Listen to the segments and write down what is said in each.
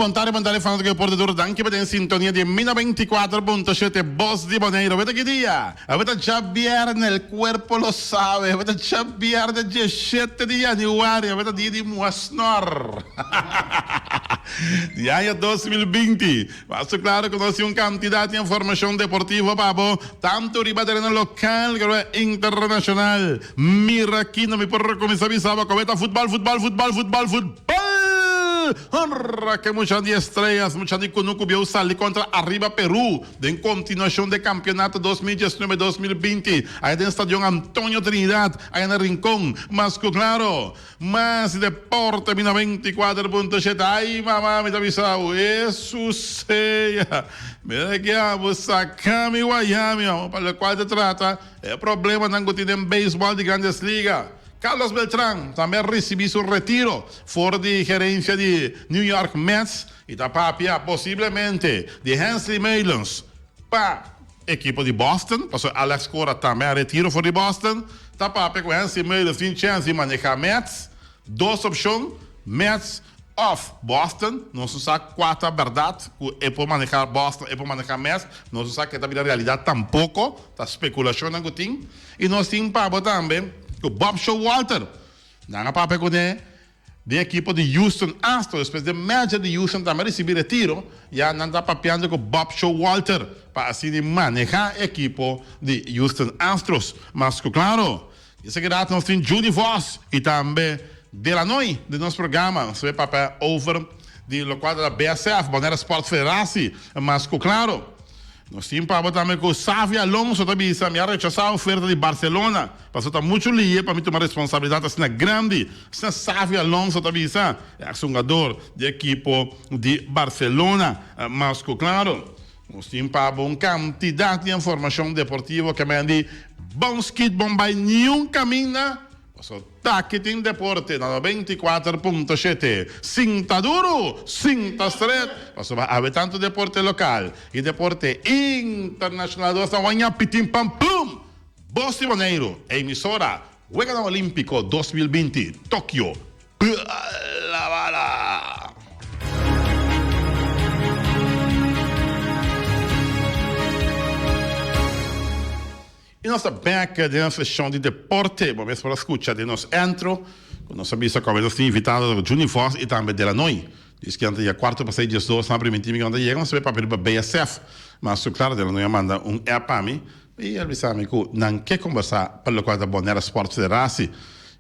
Bon tardi, bon tardi fanatiko di deporte tur. Danki pa den sintonia di mi 94.7 Bos di Boneiru. Awor ta ki dia? Awor ta djabièrnè, el cuerpo lo sabe. Awor ta djabièrnè diesshete di yanüari. Awor ta dia di muha snòr di aña 2020. Paso klaro ku nos tin un kantidat di informashon deportivo pa bo, tantu riba tereno lokal komo internashonal. Mira aki no mi por kuminsá bisa bo komo e ta futbòl, futbòl, futbòl, futbòl, futbòl! Honra ke muchanan di Estrellas, muchanan di Kunuku bieu sali kontra Arriba Peru den kontinuashon di e kampionato 2019, 2020 aya den Stadion Antonio Trinidad aya na Rincon. Mas ku klaro, mas deporte mi 94.7 ay mama mi ta bisa bo Hesus sea mira ke abo saka mi waya mi amo pa lokual ta trata E problemanan ku tin den beisbòl di Grandes Liga. Carlos Beltran tambe a risibí su retiro for di gerensia di New York Mets i ta papia posiblemente di Hensley Meulens pa ekipo di Boston, pasobra Alex Cora tambe a retiro for di Boston. Ta papia ku Hensley Meulens tin chèns di manehá Mets. Dos opshon, Mets Of Boston, nos no sa kua ta bèrdat ku e por manehá Boston, e por manehá Mets, nos no sa ke ta bira realidat tampoko, ta spekulashonnan ku tin. I nos tin pa bo tambe ku Bob Showalter, nan a papia kuné den ekipo di Houston Astros, despues den manager di Houston tambe a risibí retiro, ya nan ta papiando ku Bob Showalter pa asina manehá e ekipo di Houston Astros. Mas ku klaro, Esaki rato nos tin Judy Vos y tambe Delanoy den nos programa. Nos ta papia over di locual ta BSF, Bonaire Sport Federatie. Mas cu claro, nos tin pa bo tambe cu Xavi Alonso ta bisa, mi a rechasa oferta di Barcelona, pasobra ta mucho lihe pa mi tuma responsabilidad asina grandi. Asina Xavi Alonso ta bisa, e ex hungador di ekipo di Barcelona. Mas cu claro. Nos tin pa bo un cantidad di informacion deportivo ke men di bon skit bon bay niun caminda, paso taki tin deporte na 94.7. Sinta duro, sinta stret, pasobra awe tanto deporte local y deporte internacional nos ta waña pitin pam plum! Bos di Boneiru, emisora Weganan Olimpico 2020 Tokyo. Bala bala! I nos ta bek den nos seshon di deporte. Bo mes por a skucha den nos intro ku nos a bisa ku awe nos tin invitado Juni Vos i tambe Delanoy. Dies ku nan ta yega kuarto pasei diesdos nan a primintí mi ku nan ta yega. Nos ta bay papia riba BSF. Mas su klaro Delanoy a manda un app pa mi i a bisa mi ku nan ke kombersá pa lokual ta Bonaire Sport Federatie.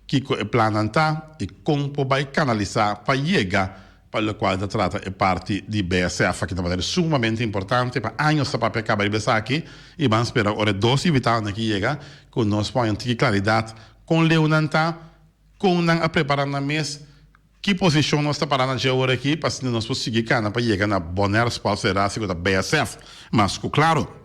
Kiko e plannan ta i kon por bai kanalisá pa yega pa lokual ta trata e parti di BSF aki ta manera sumamente importante pa años ta papia kaba riba esaki i ban spera ora e dos invitadonan aki yega ku nos por haña un tiki klaridat kon leu nan ta, kon nan a prepará nan mes, ki posishon nos ta pará na dje ora aki pa asina nos por sigui kana pa yega na Bonaire Sports Federatie ku ta BSF mas ku klaro.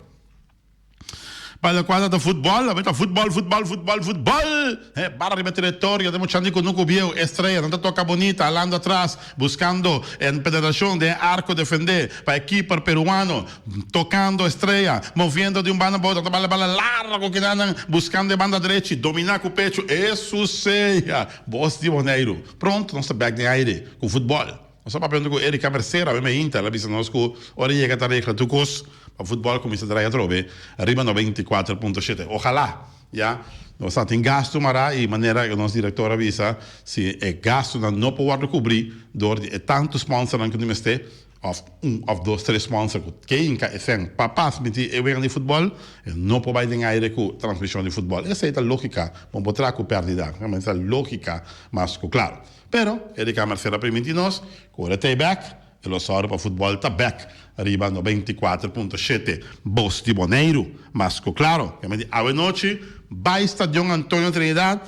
Pa locual ta futbol, ta futbol, futbol, futbol, futbol. E bara riba territorio den muchan di cunucu bieu, Estrella nan ta toca bonita, halando atras, buscando en penetracion den e arco defende pa e keeper peruano, tocando Estrella, moviendo di un banda pa otro, ta bala bala largo kinanan, buscando e banda drechi, domina cu pecho, e suseya, Bos di Boneiru. Pronto nos ta bek den aire cu futbol. Nos a papia huntu ku Erika Mercera awe meinta, el a bisa nos ku ora yega ta regla tur kos pa futbòl kuminsá drai atrobe riba 94.7. Ojalá, ya. Nos ta tin gastu mará i manera ku nos direktor a bisa, si e gastunan no por wòrdu kubrí dor di e tantu spònsernan ku nos mester, òf un òf dos tres spònser ku ke hinka e sèn pa transmití e weganan di futbòl, e no por bai den aire ku transmishon di futbòl. Esei ta lógika, bo por traha ku pèrdida, ta lógika mas ku klaro. Pero, Erika Merced a priminti nos ku ora e ta bek, e lo sòru pa futbòl ta bek riba 94.7 Bos di Boneiru. Mas ku klaro, e menti awe nochi bai Stadion Antonio Trinidad,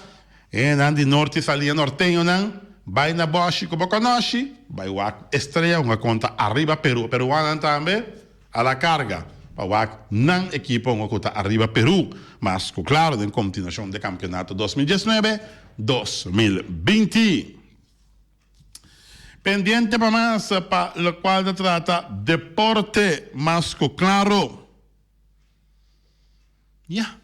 hendenan di Norte Salia Norteñonan bai na bòshi ku bo konoshi, bai wak Estrella hunga kontra Arriba Peru. Peruanonan tambe a la karga pa wak nan ekipo hunga ku ta Arriba Peru. Mas ku klaro den kontinuashon de kampeonato 2019. 2020. Pendiente pa mas pa locual ta trata deporte mas cu claro. Ya.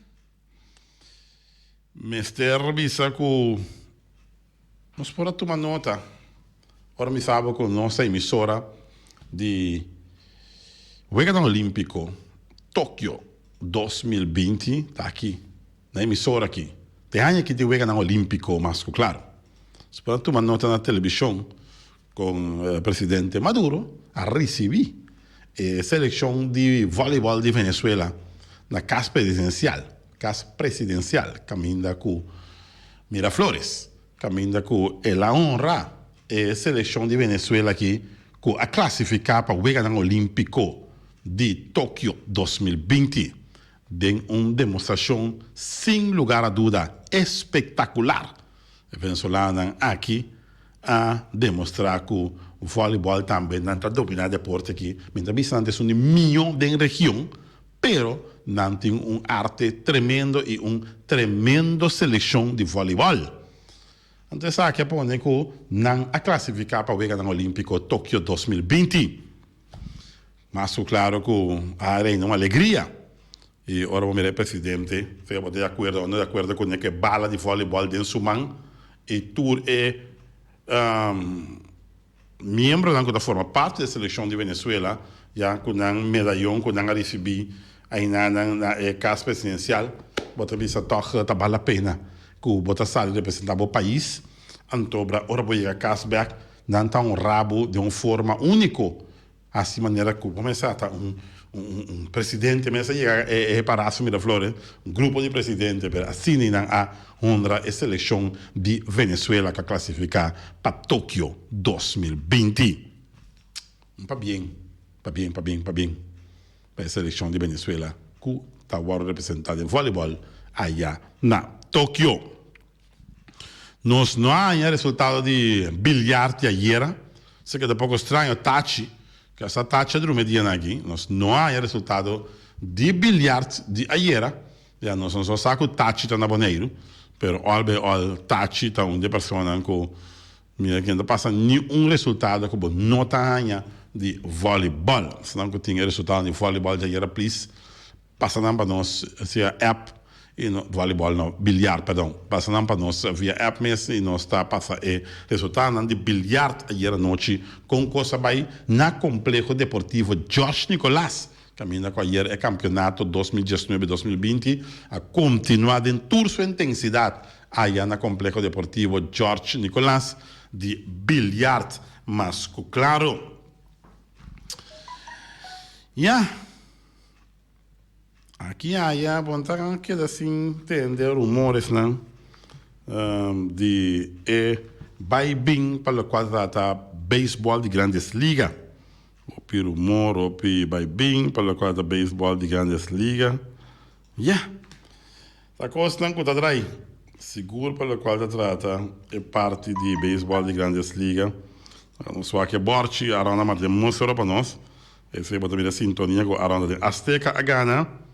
Mester bisa cu nos por a tuma nota ora mi sabo cu nos ta emisora. di Weganan Olímpiko Tokyo 2020 ta aki na emisora aki. Te aña aki tin Weganan Olímpiko mas ku klaro. Si por a tuma nota na televishon kon presidente Maduro a risibí e selekshon di vòleibòl di Venezuela na kas presidensial, kas presidensial kaminda ku Miraflores, kaminda ku el a honra e selekshon di Venezuela aki ku a klasifiká pa Weganan Olímpiko di Tokyo 2020 den un demostrashon sin lugar a duda espektakular. E venezolanonan aki a demostrá ku vòlibòl tambe nan ta dominá deporte aki. Mi ta bisa nan ta esun di mihó den region, pero nan tin un arte tremendo i un tremendo selekshon di vòlibòl. Anto esaki a pone ku nan a klasifiká pa Weganan Olímpiko Tokyo 2020. Mas ku klaro ku a reina un alegria. I ora bo mira e presidente, sea bo ta di akuerdo o no di akuerdo kuné ku e bala di vòlibòl den su man i tur e miembronan ku ta forma parti di e selekshon di Venezuela ya ku nan medayon ku nan a risibí ainanan na e kas presidensial, bo ta bisa tòg ta bal la pena ku bo ta sali representá bo pais. Antobra ora bo yega kas bèk nan ta honrá bo den un forma úniko. Hasi manera ku bo mester ta un un presidente mester yega e Palacio Miraflores, un grupo di presidente, pero asina nan a honra e selekshon di Venezuela ku a klasifiká pa Tokyo 2020. Un pabien, pabien, pabien, pabien pa e selekshon di Venezuela ku ta wòrdu representá den vòlibòl aya na Tokyo. Nos no a haña resultado di biljart di ayera. Esaki ta poko straño, Tachi, ke a sa Tachi a drumi e dianan aki. Nos no a haña resultado di biljart di ayera. Ya nos no sa ku Tachi ta na Boneiru, pero òl bei òl Tachi ta un di e personanan ku mira ke no ta pasa ni un resultado ku bo no ta haña di vòlibòl. Esnan ku tin e resultado di vòlibòl di ayera, plis Pasa nan pa nos via app y no, volleyball no, biljart perdon, pasa nan pa nos via app mes y nos ta pasa e resultadonan di biljart ayer anochi con cos a bay na Complejo Deportivo George Nicolaas caminda cu ayer e campeonato 2019 2020 a continua den tur su intensidad aya na Complejo Deportivo George Nicolaas di biljart mas cu claro. Ya. Aki aya bo ta keda sin tende rumoresnan di e bai bin pa lokual ta trata beisbòl di Grandes Liga. Hopi rumor, hopi bai bin pa lokual ta beisbòl di Grandes Liga. Ya, ta kosnan ku ta drai sigur pa lokual ta trata e parti di beisbòl di Grandes Liga. Nos wak e bòrchi, Aron a manda e musero pa nos. Esei bo ta mira sintonia ku Aron ta den. Azteca a gana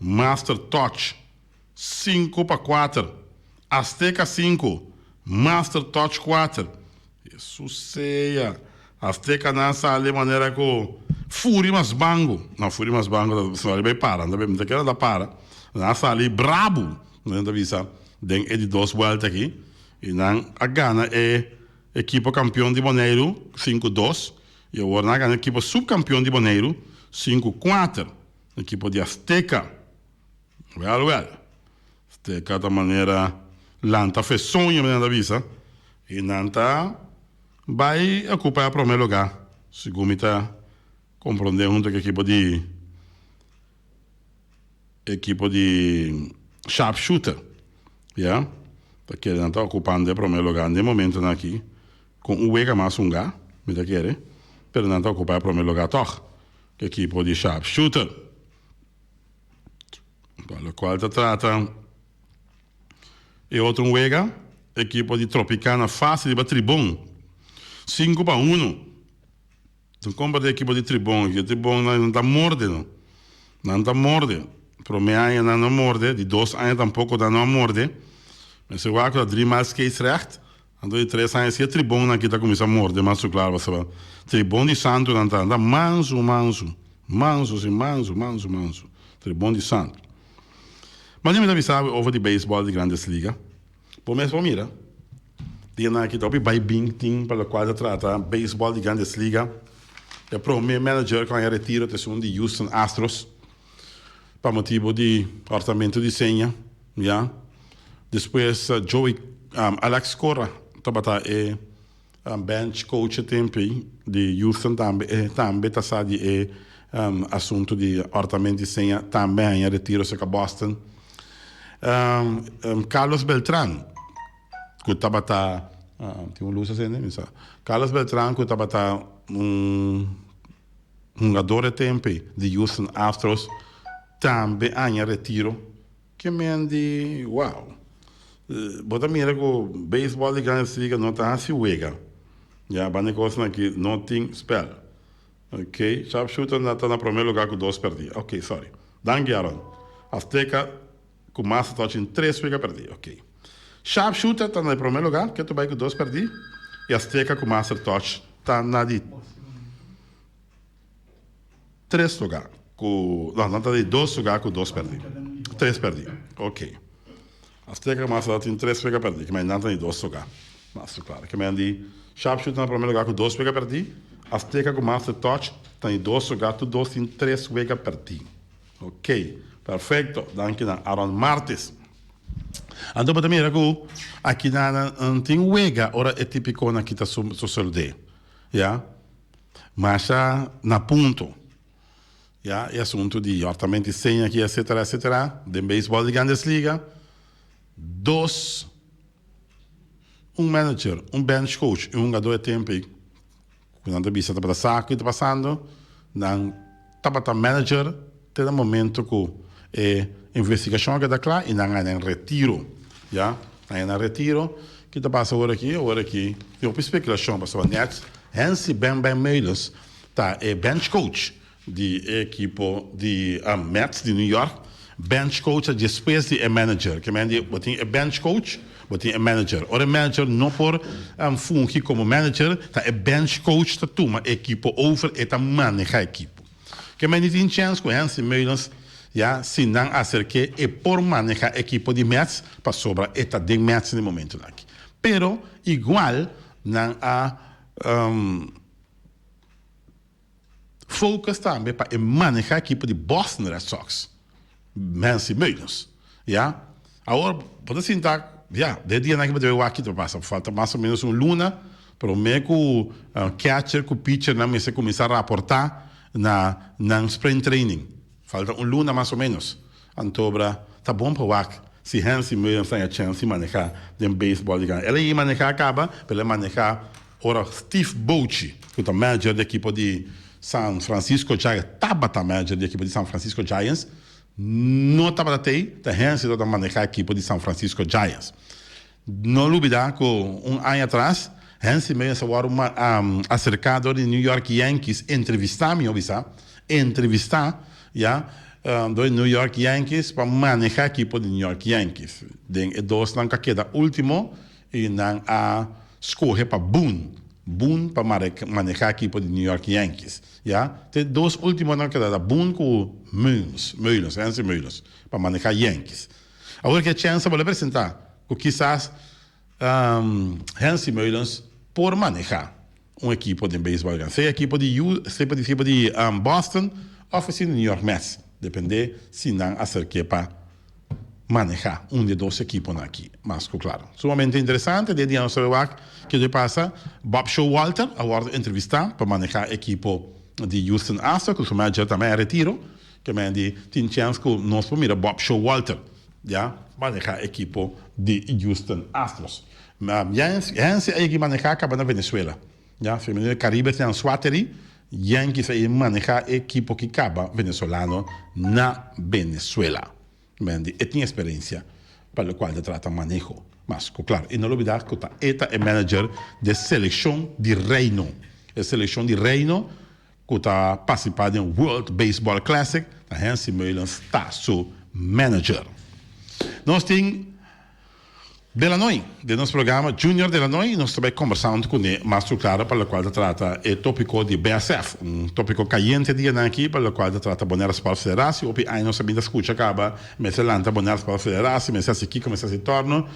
Master Touch 5-4. Azteca 5, Master Touch 4. Hesus sea! Azteca nan sali manera ku furi mas bangu. No, furi mas bangu ta sali bai para. Mi ta kere ta para. Nan a sali brabu, nan ta bisa, den e di dos buelta aki. I nan a gana e ekipo kampion di Boneiru 5-2. I awor nan a gana ekipo supkampion di Boneiru 5-4, ekipo di Azteca. Wèl wèl, Azteca ta manera lanta fe soño manera nan ta bisa i nan ta bai okupá e promé lugá, segun mi ta komprondé huntu ku ekipo di. Ekipo di sharpshooter ya ta kere nan ta okupando e prome lugar den momentonan aki ku un wega mas hunga mi ta kere pero nan ta okupa e prome lugar tog ekipo di sharpshooter pa lokual ta trata e otro un wega ekipo di Tropicana fasi riba Tribon 5-1. Nan compra di ekipo di Tribon aki. E Tribon nan ta morde no. Nan ta morde. Prome aña nan no morde, di dos aña tampoco nan no a morde. Mester wak ku ta drie maal scheidsrecht. Anto di tres aña si e Tribon nan aki ta kuminsa morde mas su klar pasobra Tribon di Santu nan ta. Nan ta mansu mansu. Mansu si mansu mansu mansu. Tribon di Santu. Mas mi ta bisa bo over di beisbòl di Grandes Liga. Bo mes por mira, dianan aki ta hopi bai bin tin pa lokual ta trata beisbòl di Grandes Liga. E prome manager ku a haña retiro ta esun di Houston Astros pa motibu di hòrtamentu di seña, ya. Despues Joey Alex Cora tabata e bench coach e tempu ei di Houston tambe, e tambe ta sa di e asuntu di hòrtamentu di seña, tambe a haña retiro serka Boston. Carlos Beltran. Ku tabata tin un lus asina mi sa Carlos Beltran ku tabata un hungador e tempo ei di Houston Astros tambe aña retiro ke men di wow bo ta mira ku beisbòl di Grandes Ligas no ta hasi wega ya banda e kosnan aki no tin spèl ok sharpshooter ta na prome lugar ku dos pèrdí ok sorry danki Aaron Azteca. Ku mas ta tin tres wega pèrdí. Ok. Sharpshooter ta na di promé lugá, ke ta bai ku dos pèrdí, i Azteca ku Master Touch ta na di tres lugá ku, no, nan ta di dos lugá ku dos pèrdí. Tres pèrdí. Ok. Azteca ku Master Touch tin tres wega pèrdí, ke men nan ta di dos lugá. Mas ku klaro. Ke men di Sharpshooter na promé lugá ku dos wega pèrdí, Azteca ku Master Touch ta di dos lugá, tur dos tin tres wega pèrdí. Ok, perfecto. Danki na Aaron Martis. Anto bo ta mira ku aki na nan tin wega ora e tipikonan aki ta sosodé. Ya. Masha na punto. Ya, e asuntu di yòrtament di seña aki etcetera etcetera den beisbòl di Grandes Liga. Dos, un manager, un bench coach i un hungadó e tempu ei. Ku nan ta bisa tabata sa ki ta pasando, nan tabata manager te na momento ku e investigashon a keda kla i nan a haña nan retiro, ya, nan haña nan retiro. Ki ta pasa awor aki? Awor aki tin hopi spekulashon pasobra nèt Hensi Ben Ben Meulens ta e bench coach di e ekipo di Mets di New York, bench coach ta despues di e manager. Ke men di bo tin e bench coach, bo tin e manager. Ora e manager no por fungi komo manager, ta e bench coach ta tuma e ekipo over, e ta maneha e ekipo. Ke men di tin chèns ku Hensley Meulens ya si nan aserk'é e por maneha e ekipo di Mets pasobra e ta den Mets na e momentunan aki. Pero igual nan a Focus tambe pa e maneha ekipo di Boston Red Sox, Nancy Meulens. Ya. Awor bo ta sinta, ya, den dianan aki bo debe wak kiko ta pasa. Falta mas o menos un luna prome ku catcher ku pitchernan mester kuminsá raportá na nan spring training. Falta un luna mas o menos. Antobra ta bon pa wak si Hensley Meulens ta haña chèns di manehá den beisbòl di Gana. El a yega manehá kaba, pero el a manehá ora Steve Bochy, ku ta manager di ekipo di San Francisco Giants, tabata manager di ekipo di San Francisco Giants, no tabata tei, ta Hensley tabata manehá ekipo di San Francisco Giants. No lubidá ku un aña atras Hensley Meulens a wòrdu aserká dor di New York Yankees, entrevistá mihó bisá, entrevistá ya dor di New York Yankees pa manehá ekipo di New York Yankees. Den e dosnan ku a keda último i nan a skohe pa Boone, Boone pa manehá ekipo di New York Yankees ya. Te dos últimonan ku a keda ta Boone ku Meulens, Meulens, Hensley Meulens pa manehá Yankees. Awor ke chèns a bolbe presentá ku kisas Hensley Meulens por manehá un ekipo den beisbòl grandi, sea ekipo di sea ekipo di Boston òf esei di New York Mets, dependé si nan aserk'é pa manehá un di e dos ekiponan aki. Mas ku klaro. Sumamente interesante, den dia nos ta wak ke debe pasa, Bob Showalter a wòrdu entrevistá pa manehá ekipo di Houston Astros, ku su manager tambe a retiro. Ke men di tin chèns ku nos por mira Bob Showalter ya manehá ekipo di Houston Astros. Yancy a yegi manehá kaba na Venezuela. Ya, si mi Caribe tin Anzoátegui, Yankees a yegi manehá ekipo ki kaba venezolano na Venezuela. Men di e tin eksperensia pa lokual ta trata maneho. Mas ku klaro, i no lubidá ku ta e ta e manager di e selekshon di Reino. E selekshon di Reino ku ta partisipá den World Baseball Classic, ta Hensley Meulens ta su manager. Nos tin Delanoy den nos programa, Junior Delanoy, nos ta bai kombersá huntu kuné mas tur klaro pa lokual ta trata e tópiko di BSF, un tópiko kayente dianan aki pa lokual ta trata Bonaire Sport Federatie. Hopi aña nos a bin ta skucha kaba mester lanta Bonaire Sport Federatie, mester hasi kiko, mester hasi torno.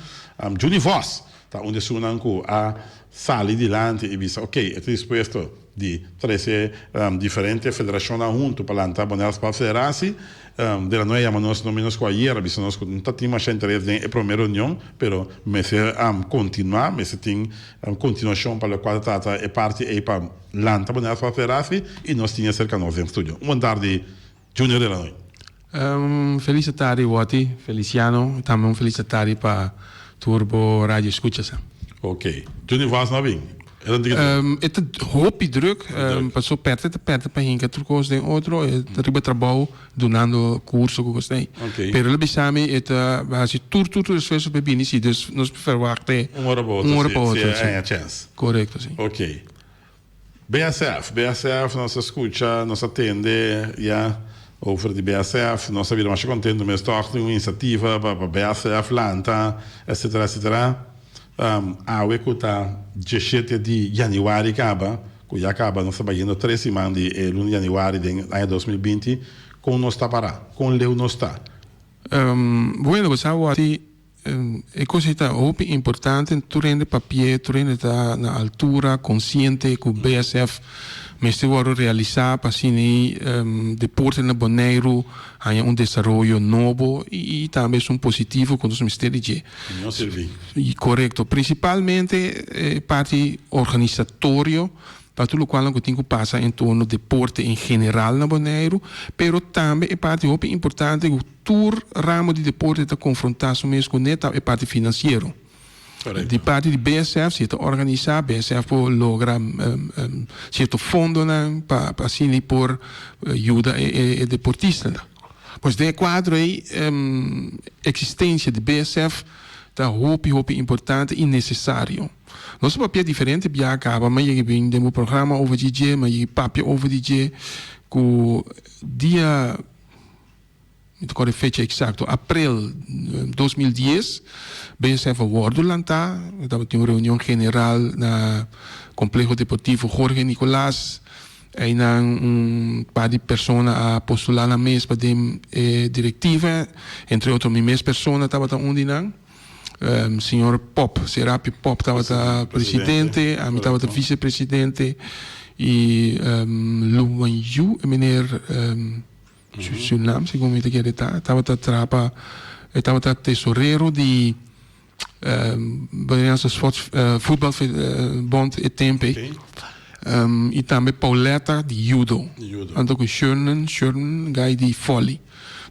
Juni Vos ta un di esunnan ku a sali dilanti i bisa, ok, e ta dispuesto. di trese diferente federashonnan huntu pa lanta Bonaire Sport Federatie. De la Noe a yama nos no menos ku ayer a bisa nos ku no ta tin masha interes den e prome reunion, pero mester kontinuá, mester tin kontinuashon pa lokual ta trata e parti ei pa lanta Bonaire Sport Federatie i nos tin e serka nos den studio. Un bon tardi Junior de la Noe. Un felis tardi Watty Feliciano, tambe un felis tardi pa tur bo radio escuchas. Ok. Juni Vaz no a bin? E ta druk? E ta hopi druk, paso perde ta perde pa hinka tur cos den otro, e ta riba trabou dunando curso cu cos ei. Pero el a bisa mi e ta haci tur tur tur esfuerzo pa e bini si, dus nos verwacht e un ora pa otro, un ora pa otro, si e haña chens. Corecto, si. Ok. BSF, BSF nos a scucha, nos a tende ya over di BSF, nos a bira masha contento mes toch tin un iniciativa pa pa BSF lanta etcetera etcetera. Awe cu ta dieshete di januari caba, cu ya caba nos ta bayendo tres siman di e luna di januari den aña 2020, con nos ta para? Con leu nos ta? Bueno, bo sa wak. E kos ei ta hopi importante, tur hende papi'é, tur hende ta na altura, konsiente ku BSF mester wòrdu realisá pa asina ei deporte na Boneiru haña un desaroyo nobo i tambe esun positivo ku nos mester di dje. No sirbi. Korekto. Prinsipalmente e parti organisatorio pa tur lokualnan ku tin ku pasa en torno deporte en general na Boneiru, pero tambe e parti hopi importante ku Tur ramo di deporte ta konfrontá su mes kuné ta e parti finansiero. Di parti di BSF, si e ta organisá, BSF por logra sierto fondonan pa asina por yuda e deportistanan. Pues den e kuadro ei eksistensia di BSF ta hopi hopi importante i nesesario. Nos a papia diferente biaha kaba, mi a yega bin den bo programa over di dje, mi a yega papia over di dje ku dia. Mi ta kòrda e fecha eksakto, aprel 2010, BSF a wòrdu lantá. Mi tabatin un reunion general na Kompleho Deportivo Jorge Nicolaas. Einan un par di persona a postulá nan mes pa den e direktiva, entre otro mi mes persona tabata un di nan. Señor Pop, Serapio Pop tabata presidente, ami tabata visepresidente i Luwanyu, e meneer. Su nam, segun mi ta kere ta, tabata traha pa, e tabata tesorero di Boneirense Voetbal Bond e tempo ei. I tambe Pauletta di judo. Anto ku Shernan, Shernan guy di volley.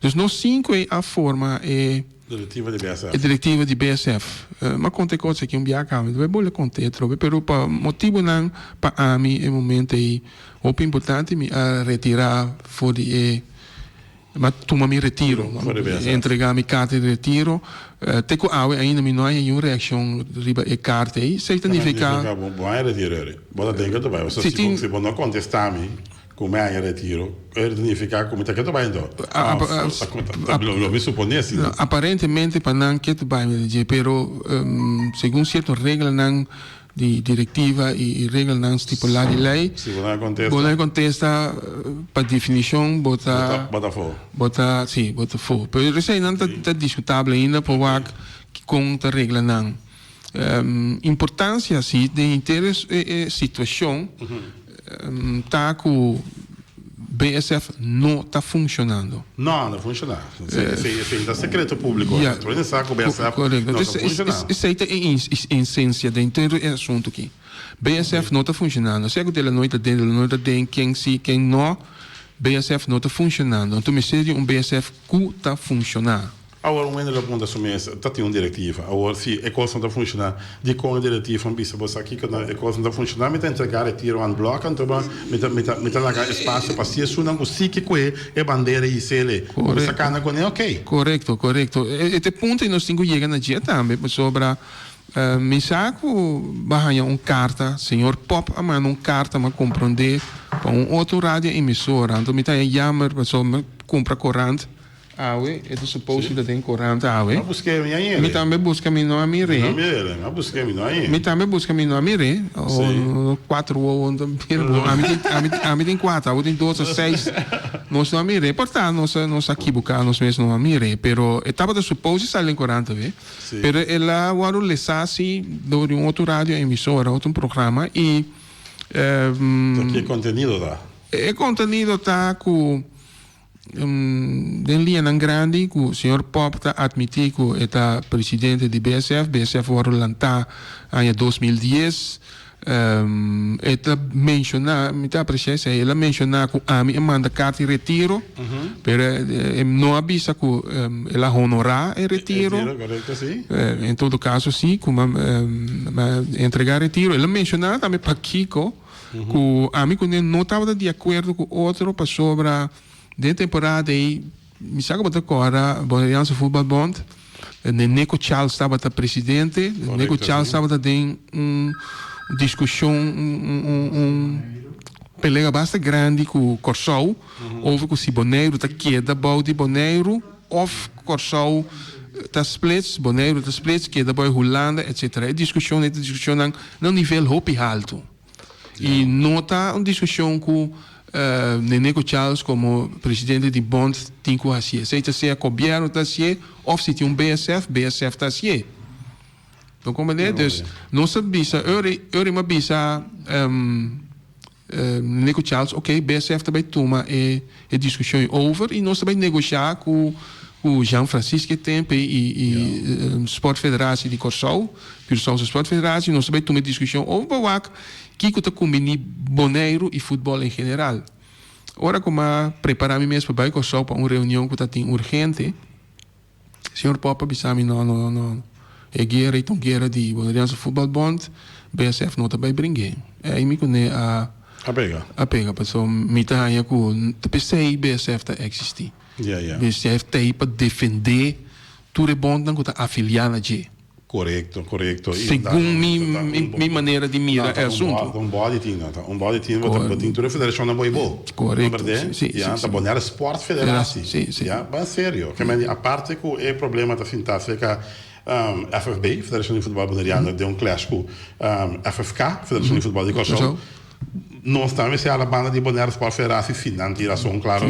Dus nos sinku ei a forma e. Direktiva di BSF. E direktiva di BSF. Mi a konta e kos aki un biaha kaba, mi ta bai bolbe kont'é atrobe, pero pa motibunan pa ami e momento ei hopi importante mi a retirá for di e, mi a tuma mi retiro, mi a entregá mi karta di retiro. Te ku awe ainda mi no a haña niun reakshon riba e karta ei. Esei ta nifiká. Bo haña retiro eri? Bo ta den ke ta bai? Si bo no kontestá mi. Ku mi haña retiro, e ta nifiká ku mi ta ketu bai anto? Lo mi suponé si. Aparentemente pa nan ketu bai mi ta dje, pero segun sierto reglanan di direktiva i reglanan stipulá di lei, Si bo no a kontesta. Bo no a kontesta, pa definishon bo ta. Bo ta afó. Bo ta, si, bo ta afó. Pero eseinan ta diskutabel ainda por wak kon ta regla nan. Importancia si den henter e situacion ta cu BSF no ta funcionando. No, no funciona. Esey ta secreto publico. Tur hende sa cu BSF no ta funciona. Esey ta e esencia den henter e asunto aki. BSF no ta funcionando. Sea cu Delanoy ta den, Delanoy ta den, ken si, ken no, BSF no ta funcionando. Anto mester di un BSF cu ta funciona. Awor un hende lo puntra su mes, ta tin un direktiva. Awor si e kos no ta funshoná, dikon e direktiva a bisa bo sa kiko no e kos no ta funshoná? Mi ta entregá retiro aan blòk anto bo mi ta mi ta mi ta laga espasio pa si esunnan ku si ke kue e bandera i sele ku sa kana kuné oké. Korekto, korekto. E ta e punto ei nos tin ku yega na dje tambe pasobra mi sa ku bo a haña un karta, señor Pop a manda un karta mi a komprondé pa un otro radio emisora anto mi ta haña yammer pasobra mi kumpra korant. Awe, e ta suppose si ta den korant awe. Mi a busk'é, mi a yere. Mi tambe buska, mi no a mir'é. Mi no a mir'é, mi a busk'é, mi no a yere. Mi tambe buska, mi no a mir'é. Si. Kuater wowo no ta mira bo. Ami tin, ami, ami tin kuater, abo tin dos, seis. Nos no a mir'é. Por ta nos a, nos a kibuká nos mes no a mir'é. Pero e tabata suppose si sali den korant awe. Si. Pero el a wòrdu lesá si dor di un otro radio emisora, otro programa i. Ki e kontenido ta? E kontenido ta ku den liñanan grandi ku señor Pop ta atmití ku e ta presidente di BSF. BSF a wòrdu lantá aña 2010. E ta menshoná, mi ta apresiá esei, el a menshoná ku ami a manda karta di retiro, pero e no a bisa ku el a honorá e retiro. Retiro, korekto, si. En todo kaso si, ku mi a entregá retiro. El a menshoná tambe pakiko ku ami kuné no tabata di akuerdo ku otro pasobra den e temporada ei, Mi sa ku bo ta kòrda Boneriaanse Voetbalbond, Neneco Charles tabata presidente, Neneco Charles tabata den un diskushon, un pelea basta grandi ku Kòrsou over ku si Boneiru ta keda bou di Boneiru òf Kòrsou ta splits, Boneiru ta splits, keda bou Hulanda etcetera. E diskushon, e diskushonnan na un nivel hopi haltu. I no ta un diskushon ku Neneco Charles komo presidente di bond tin ku hasié. Esei ta sea gobièrnu ta hasié òf si tin un BSF, BSF ta hasié. Bo komprendé? Dus nos a bisa ora ora mi a bisa Neneco Charles oke BSF ta bai tuma e E diskushon e over i nos ta bai negoshá ku ku Jean Francisque e tempu ei i i Sport Federatie di Kòrsou, Curaçaose Sport Federatie, nos ta bai tuma e diskushon over pa wak kiko ta kumbiní Boneiru i futbòl en general. Ora ku m'a prepará mi mes pa bai Kòrsou pa un reunion ku ta tin urgente, Señor Pop a bisa mi, No, no, no. E guera ei ta un guera di Boneriaanse Voetbalbond, BSF no ta bai bring'é. Ei mi kuné a A pega. A pega, pasobra mi ta haña ku ta p'esei BSF ta eksistí. Ya, ya. BSF ta ei pa defendé tur e bondnan ku ta afiliá na dje. Korekto, korekto. Segun mi mi manera di mira e asuntu. Ta un body team, ta un body team, bo tin tur e federashonnan bo i bo. Korekto, si, si. Ya, ta Bonaire Sport Federatie. Si, si. Ya, ban serio. Ke men di, aparte ku e problema ta sinta aserka FFB, Federashon di Futbòl Boneriano, den un clash ku FFK, Federashon di Futbòl di Kòrsou. Nos tambe si hala banda di Bonaire Sport Federatie si nan tin rason claro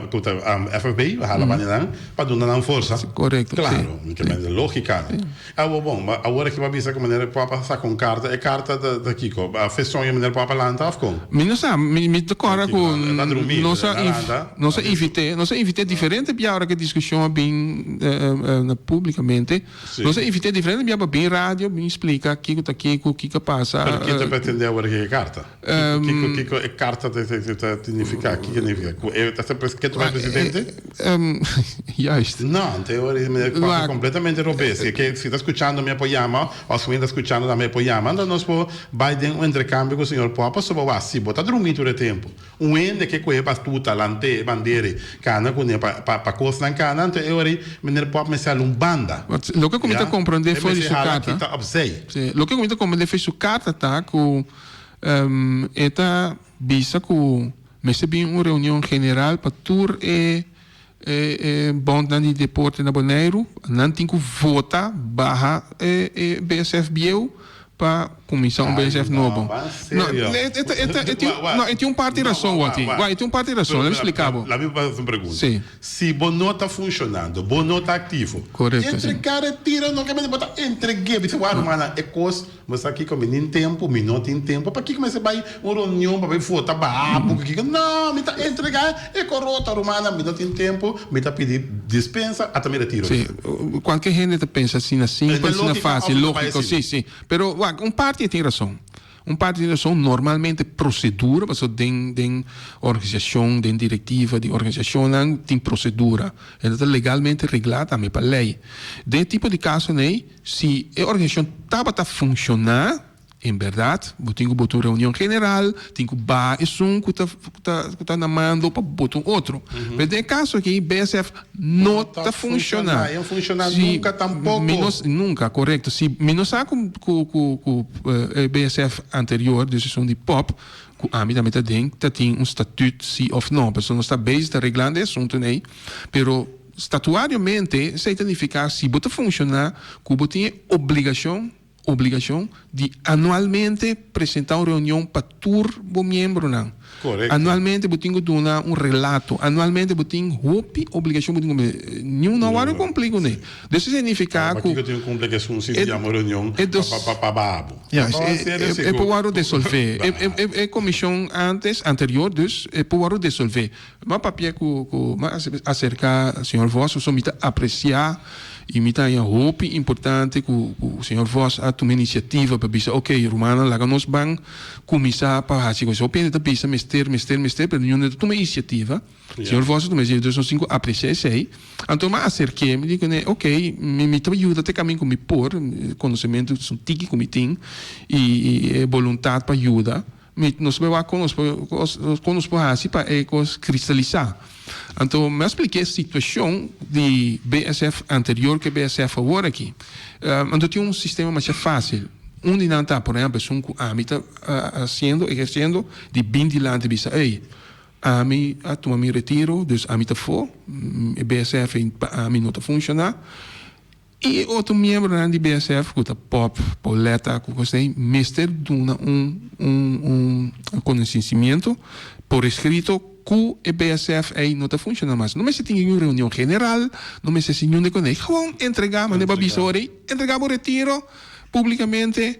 cu ta FFB hala banda di nan pa duna nan forsa. Correcto, si. Claro, mi ta mende logica. Awor bon, ma awor aki bo a bisa cu meneer Pop a saca un carta, e carta ta kico? A fe soño meneer Pop a lanta of con? Mi no sa, mi ta corda cu nos a nos a invite, nos a invite diferente bia ora cu e discusion a bin na publicamente. Nos a invit'é diferente bia pa bin radio, bin splika kiko ta kiko, kiko a pasa. Pero kin ta pretendé awor ki e karta? Kiko, kiko e karta ta signifiká? Kiko signifiká? Ku e ta ser ke ta bai presidente? Juist. No, anto e ora e manera papia kompletamente robes. Si ke si ta skuchando mi a por yama òf si mi ta skuchando tambe e por yama, anto nos por bai den un interkambio ku señor Pòp pasobra wak si bo ta drumí tur e tempu. Un hende ke kohe bastuta, lant'é e bandera, kana kuné pa pa kosnan kana, anto e ora ei meneer Pòp mester hala un banda. Loke ku mi ta Ya, komprondé e for di mester su hala karta. kita opzij. Sí, loke ku mi ta komprondé for di su karta ta ku e ta bisa ku mester bin un reunion general pa tur e e bondnan di deporte na Boneiru, nan tin ku vota baha e e BSF bieu pa kuminsá un BSF nobo. No, e ta e ta e tin no e tin un parti rason wak wak e tin un parti rason, lami splika bo. Lami hasi un pregunta. Si. Si bo no ta funshonando, bo no ta aktivo, Korekto, si. entregá retiro no ke mester bo ta entreg'é, bisa wak rumannan e kos Bo sa kiko mi nin tempu, mi no tin tempu. Pakiko mester bai un reunion pa bai vota babu ku kiko? No, mi ta entrega e korota, rumannan, mi no tin tempu, mi ta pidi dispensa, ata mi retiro. Sí, kualke hende ta pensa asina simpel, asina fácil, lógiko, sí, sí. Pero wak, un parti e tin rason. Un parti tin rason, normalmente prosedura, pasobra den den organisashon, den direktiva di organisashonnan tin prosedura. E ta legalmente reglá tambe pa lei. Den e tipo di kasonan ei, Si e organisashon tabata funshoná, en bèrdat bo tin ku bota un reunion general, tin ku baha esun ku ta ku ta na mando pa bota un otro. Pero den e kaso aki BSF no ta funshoná. E no funshoná nunka tampoko. Mi no nunka, korekto. Si mi no sa ku ku ku e BSF anterior, dus esun di pòp, ku ami tambe ta den, ta tin un statüt si òf no. Pasobra nos ta bezig ta reglando e asuntunan ei, pero. Statuariamente esei ta nifiká si bo ta funshoná ku bo tin e obligashon obligashon di anualmente presentá un reunion pa tur bo miembronan. Korekto. Anualmente bo tin ku duna un relato. Anualmente bo tin hopi obligashon bo tin ku niun no a wòrdu kumpli kuné. Dus esei signifiká ku. ku Pakiko tin ku kumpli ku esun si di yama reunion pa pa pa bo? Ja, e por wòrdu desolvé. E komishon antes, anterior dus, e por wòrdu desolvé. M'a papia ku ku m'a aserká señor Vos pasobra mi ta apresiá i mi ta haña hopi importante ku ku señor Vos a tuma inisiativa pa bisa oke rumannan laga nos ban kuminsá pa hasi kos. Hopi hende ta bisa mester mester mester pero niun hende ta tuma inisiativa. Señor Vos a tuma inisiativa dus nos tin ku apresiá esei. Anto m'a aserk'é mi di kuné oke mi mi ta yuda te kaminda ku mi por konosementu esun tiki ku mi tin i i e boluntat pa yuda. Mi nos por wak kon nos por kon nos por hasi pa e kos kristalisá. Anto mi a spliká e situashon di BSF anterior ku e BSF awor aki. Anto tin un sistema masha fásil. Un di nan ta, por ehèmpel, esun ku ami ta hasiendo, ehersiendo, di bin dilanti bisa, ey, ami a tuma mi retiro, dus ami ta afó, e BSF ei pa ami no ta funshoná. I e otro miembronan di BSF ku ta Pop, Pauletta ku kos ei mester duna un un un konosimiento por eskrito ku e BSF ei no ta funshoná mas. No mester tin ningun reunion general, no mester si niun de kos ei. Gewoon entregá manera bo a bisa ora ei, entregá bo retiro públikamente,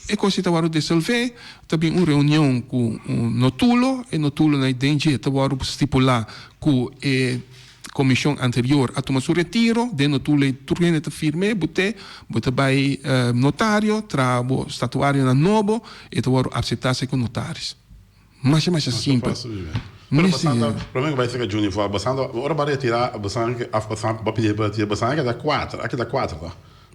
e kos ei ta wòrdu desolvé, ta bin un reunion ku un notulo, e notulonan ei den dje ta wòrdu stipulá ku e Komishon anterior a tuma su retiro, den notulo ei tur hende ta firm'é, bo te, bo ta bai notario, traha bo statuarionan nobo, e ta wòrdu apseptá serka notaris. Masha masha simpel. Pero basando, prome ku bai serka Juni for, basando, ora bo a retirá, basando af basando, bo a pidi pa retira, basando a keda kuater, a keda kuater to.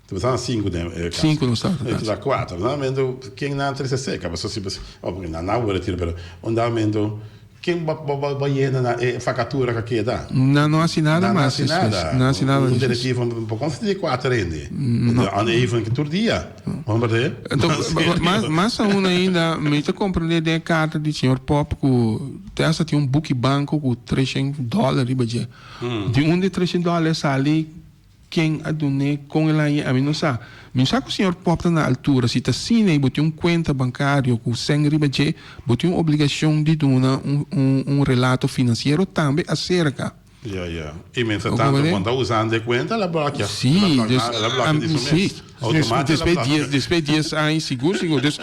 Te basando sinku den e kas. Sinku nos tabata E keda kuater. Normalmente ken nan trese serka, pasobra si bo, oh, nan a retira, pero un dado momento. Ken bo bo yena na e vakatura ka keda? Nan no hasi nada Nan no mas hasi despues. nada. No hasi nada Un despues. direktivo bo kon sinti kuater hende. No. An even ke tur dia. Homber de. Enton, Na serio. mas mas aun ainda mi ta komprende den e karta di señor Pop ku te hasta tin un buki banko ku treshen dòler riba dje. Di unda e treshen dòler sali? Ken a dun'é, kon el a hañ'é, ami no sa. Mi sa ku señor Pop ta na altura. Si ta asina i bo tin un kuenta bankario ku sèn riba dje, bo tin un obligashon di duna un un relato finansiero tambe aserka. Ya, ya. I mientras Bo tanto comprende? bo ta usando e kuenta, el a blòkia. Sí, El a blòkia, dus, el a blòkia di su mes. sí. Automatico el a Despues blòkia. dies, despues dies aña, sigur, sigur. Dus,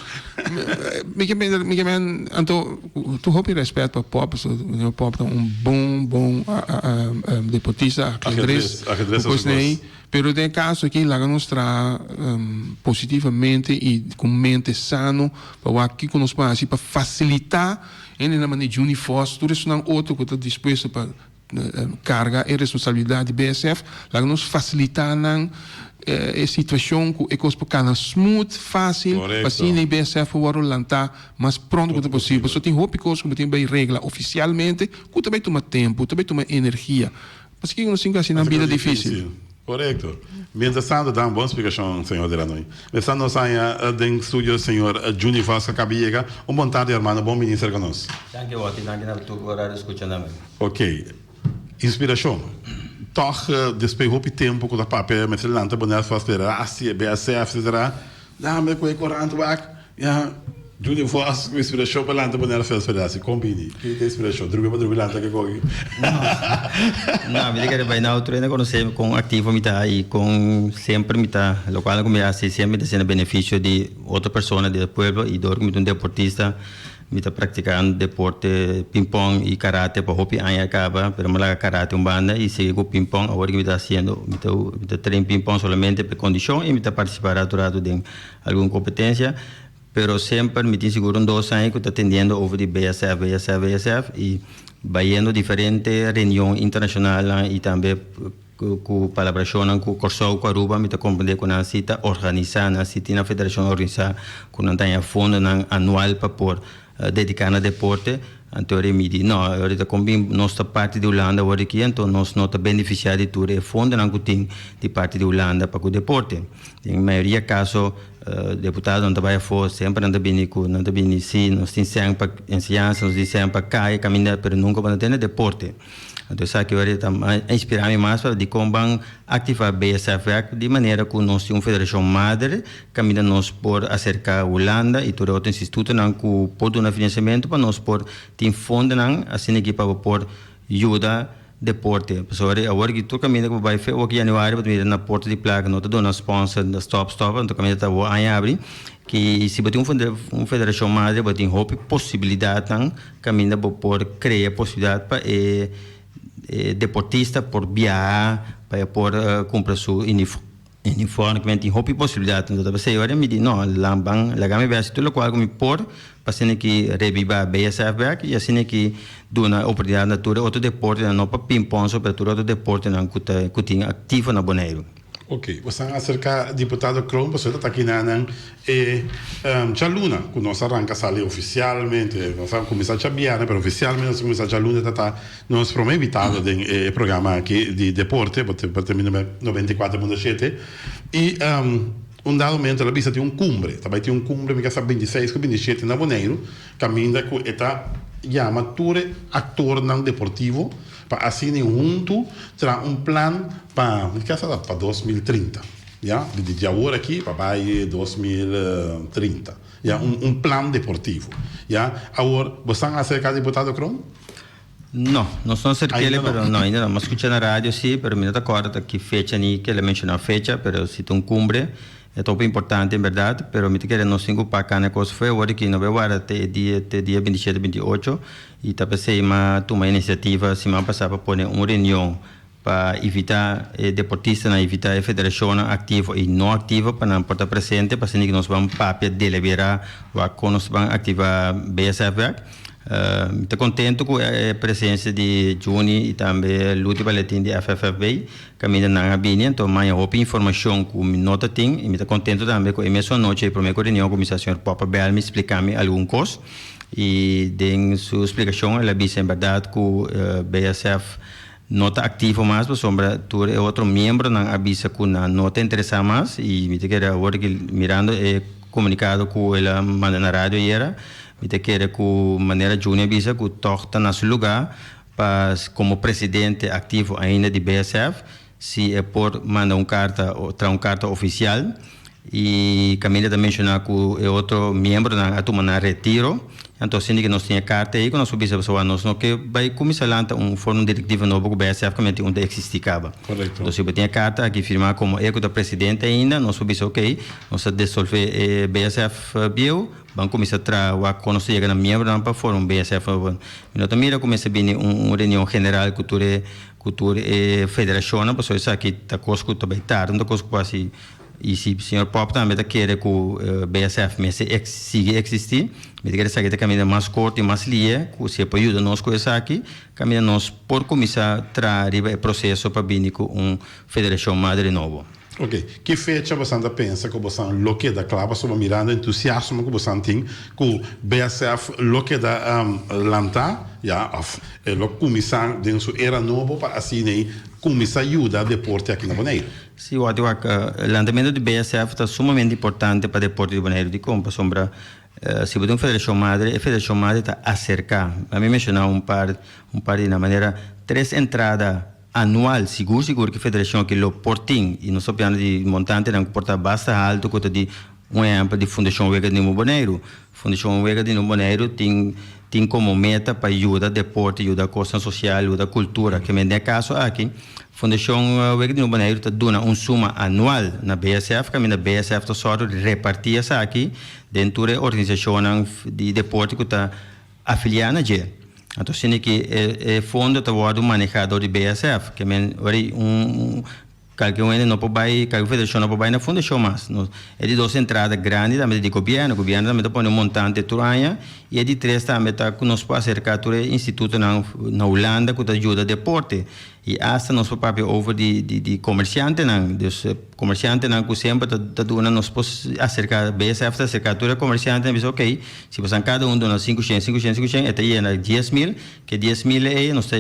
mi ke mester, mi ke men, anto, tur hopi rèspèt pa Pop, pasobra señor Pop ta un bon, bon deportista, Ajedrez, ajedrez, ajedrez ku ta su kos kos. Pero den e kaso aki laga nos traha positivamente i ku mente sano pa wak kiko nos por hasi pa fasilitá hendenan manera Juni Vos, tur esunnan otro ku ta dispuesto pa karga e responsabilidat di BSF, laga nos fasilitá nan e situashon ku e kos por kana smooth, fásil, pa asina e BSF por wòrdu lantá mas pronto ku ta posibel. Pasobra tin hopi kos ku bo tin bai regla ofisialmente ku ta bai tuma tempu, ta bai tuma energia. Paske nos tin ku hasi nan bida difísil. Korekto. Mientras tanto ta un bon splikashon señor Delanoy. Mientras tanto nos haña den studio señor Juni Vos a kaba yega. Un bon tardi hermano, bon bini serka nos. Danki Otty, danki na tur ku a radio skucha na mi. Ok. Inspirashon. Tòg despues hopi tempu ku ta papia mester lanta Bonaire Vos Federatie, BSF, etcetera. Dame ku e korant wak. Ya, Juni Vos ku inspirashon pa lanta Bonaire Fest Federatie. Kon bini? Ki ta inspirashon? Drumi pa drumi lanta ke koki? No, mi ta kere bai na otro hende konosé kon aktivo mi ta i kon semper mi ta lokual ku mi hasi semper mi ta hasi na benefisio di otro persona di e pueblo i dor ku mi ta un deportista mi ta praktiká deporte pimpòn i karate pa hopi aña a kaba pero mi a laga karate un banda i sigui ku pimpòn awor ku mi ta hasiendo mi ta mi ta train pimpòn solamente pa e kondishon i mi ta partisipá ratu ratu den Algun competencia, pero semper mi tin sigur un dos aña cu ta tendiendo over di BSF, BSF, BSF y bayendo diferente reunion internacionalnan y tambe cu palabracionnan cu Corsou cu Aruba mi ta comprende cu nan si ta organisa, nan si tin nan federacion organisa cu nan ta haña fondonan anual pa por dedica na deporte. Anto e mi di, no, ahorita kon bin nos ta parti di Hulanda awor aki, anto nos no ta beneficia di tur e fondonan cu tin di parti di Hulanda pa cu deporte. Den mayoria caso deputadonan ta bay afo, semper nan ta bini cu, nan ta bini si nos tin cen pa enseñansa, nos tin cen pa caya, caminda, pero nunca bo no tene deporte. Anto esaki ora ta a inspirá mi mas pa dikon ban aktivá BSF bèk di manera ku nos tin un federashon madre kaminda nos por aserká Hulanda i tur e otro institutonan ku por duna finansiamentu pa nos por tin fondonan asina aki pa bo por yuda deporte. Pasobra awor aki tur kaminda ku bo bai fe oki januari bo ta mira na porta di plaka no ta duna sponsor stòp stòp anto kaminda ta awor aña abri ki si bo tin un federashon madre bo tin hopi posibilidatnan Kaminda bo por krea posibilidat pa e deportista por biaha, pa e por kumpra su uniform. Kimen tin hopi posibilidat. Enton ta p'esei ora mi di no, ban laga mi bèsti tur lokual ku mi por pa asina ki rebibá BSF bèk i asina ki duna oportunidat na tur e otro deportenan, no pa pinpòn so pero tur e otro deportenan ku ta ku tin aktivo na Boneiru. Ok, bo san aserka diputado Kroon pasobra ta taki nan e djaluna ku nos a ranka sali ofisialmente, nos a kuminsá djabièrnè pero ofisialmente nos a kuminsá djaluna ta ta nos promé invitado den e programa aki di deporte bo ta mira 94.7 i un dado momento el a bisa tin un kumbre, ta bai tin un kumbre mi ke sa 26 ku 27 na Boneiru kaminda ku e ta yama tur e aktornan deportivo pa asina huntu traha un plan pa mi ke sa pa 2030 ya di di awor aki pa bai 2030 ya un un plan deportivo ya awor bo san aserka diputado Kroon? No, nos no aserk'el pero no ainda no, mi a skucha na radio si pero mi no ta kòrda ta ki fecha ni ke el a menshoná fecha pero si ta un kumbre e ta hopi importante en bèrdat pero mi ta kere nos tin ku paka na e kos fue awor aki no bai warda te e dia te dia 27 28 i ta p'esei mi a tuma inisiativa siman pasá pa pone un reunion pa invitá e deportistanan, invitá e federashonnan aktivo i no aktivo pa nan por ta presente pa asina ku nos ban papia, deliberá wak kon nos ban aktivá BSF bèk. Mi ta kontentu ku e presensia di Juni i tambe Luti Baletin di FFFB kaminda nan a bini, anto maña hopi informashon ku mi no ta tin i mi ta kontentu tambe ku e mesun anochi e promé ku reunion kuminsá señor Pop a bèl mi splika mi algun kos i den su splikashon el a bisa en bèrdat ku BSF No ta aktivo mas pasobra tur e otro miembronan a bisa ku nan no ta interesá mas i mi ta kere awor ki mirando e komunikado ku el a manda na radio ayera mi ta kere ku manera Juni a bisa ku tòg ta na su lugá pa komo presidente aktivo ainda di BSF si e por manda un karta traha un karta ofisial I Camila ta menshoná ku e otro miembronan a tuma nan retiro. Anto asina ke nos tin e karta ei ku nos por bisa pasobra nos no ke bai kuminsá lanta un forma un direktiva nobo ku BSF ku mester un ta eksistí kaba. Korekto. Anto si bo tin e karta aki firmá komo e ku ta presidente ainda nos por bisa okey nos ta desolvé e BSF bieu ban kuminsá traha wak kon nos ta yega na miembronan pa forma un BSF nobo. Mi no ta mira ku mester bini un reunion general ku tur e ku tur e federashonnan pasobra esaki ta kos ku ta bai tarda no ta kos ku por hasi. I si señor Pop tambe ta kere ku BSF mester sigui eksistí, mi ta kere esaki ta kaminda mas korto i mas lie ku si e por yuda nos ku esaki, kaminda nos por kuminsá traha riba e proseso pa bini ku un federashon madre nobo. Ok, ki fecha bosan ta pensa ku bosan lo keda kla? Pasobra mirando entusiasmo ku bosan tin ku BSF lo keda lantá ya òf e lo kuminsá den su era nobo pa asina ei kuminsá yuda deporte aki na Boneiru. Sí, wak wak, lantamentu di BSF ta sumamente importante pa deporte di Boneiru. Dikon? Pasobra si bo tin un federashon madre, e federashon madre ta aserká. Mi menshoná un par un par di nan manera tres entrada anual sigur sigur ku e federashon aki lo por tin i nos ta papiando di montantenan ku por ta basta haltu ku ta di un ehèmpel di Fundashon Wega di Nobo Boneiru. Fundashon Wega di Nobo Boneiru tin tin komo meta pa yuda deporte, yuda kosnan sosial, yuda kultura. Ke men den e kaso aki Fundashon Wega di Nobo Boneiru ta duna un suma anual na BSF kaminda BSF ta sòru di repartí esaki den tur e organisashonnan di deporte ku ta afiliá na dje. Anto asina ki e fondo ta wòrdu manehá dor di BSF. Ke men ora un Kalke un hende no por bai, kalke federashon no por bai na fundashon mas. Nos, e di dos entrada grandi tambe ta di gobièrnu. Gobièrnu tambe ta pone un montante tur aña. I e di tres tambe ta ku nos por aserká tur e institutonan na Hulanda ku ta yuda deporte. I asta nos por papia over di di di komersiantenan, dus komersiantenan ku semper ta ta duna nos por aserká BSF ta aserká tur e komersiantenan i bisa okey si boso kada un duna sinku shen sinku shen sinku shen e ta yena 10,000 ke 10,000 ei nos ta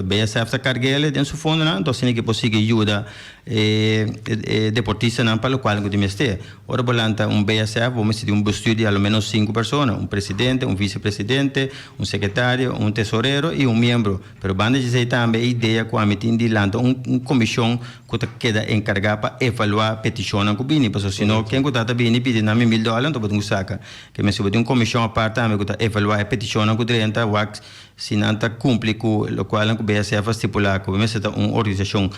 BSF ta karg'el den su fondonan anto asina ke por sigui yuda e e deportistanan pa lokual ku tin mester. Ora bo lanta un BSF bo mester tin un bestuur di alomenos sinku persona, un presidente, un visepresidente, un sekretario, un tesorero i un miembro. Pero banda di esei tambe e idea ku ami tin di lanta un un komishon ku ta keda enkargá pa evaluá petishonnan ku bini, pasobra si no ken ku ta ta bini pidi nan mi mil dòler anto bo tin ku saka. Ke mester bo tin un komishon apart tambe ku ta evaluá e petishonnan ku drenta wak si nan ta kumpli ku lokualnan ku BSF a stipulá ku bo mester ta un organisashon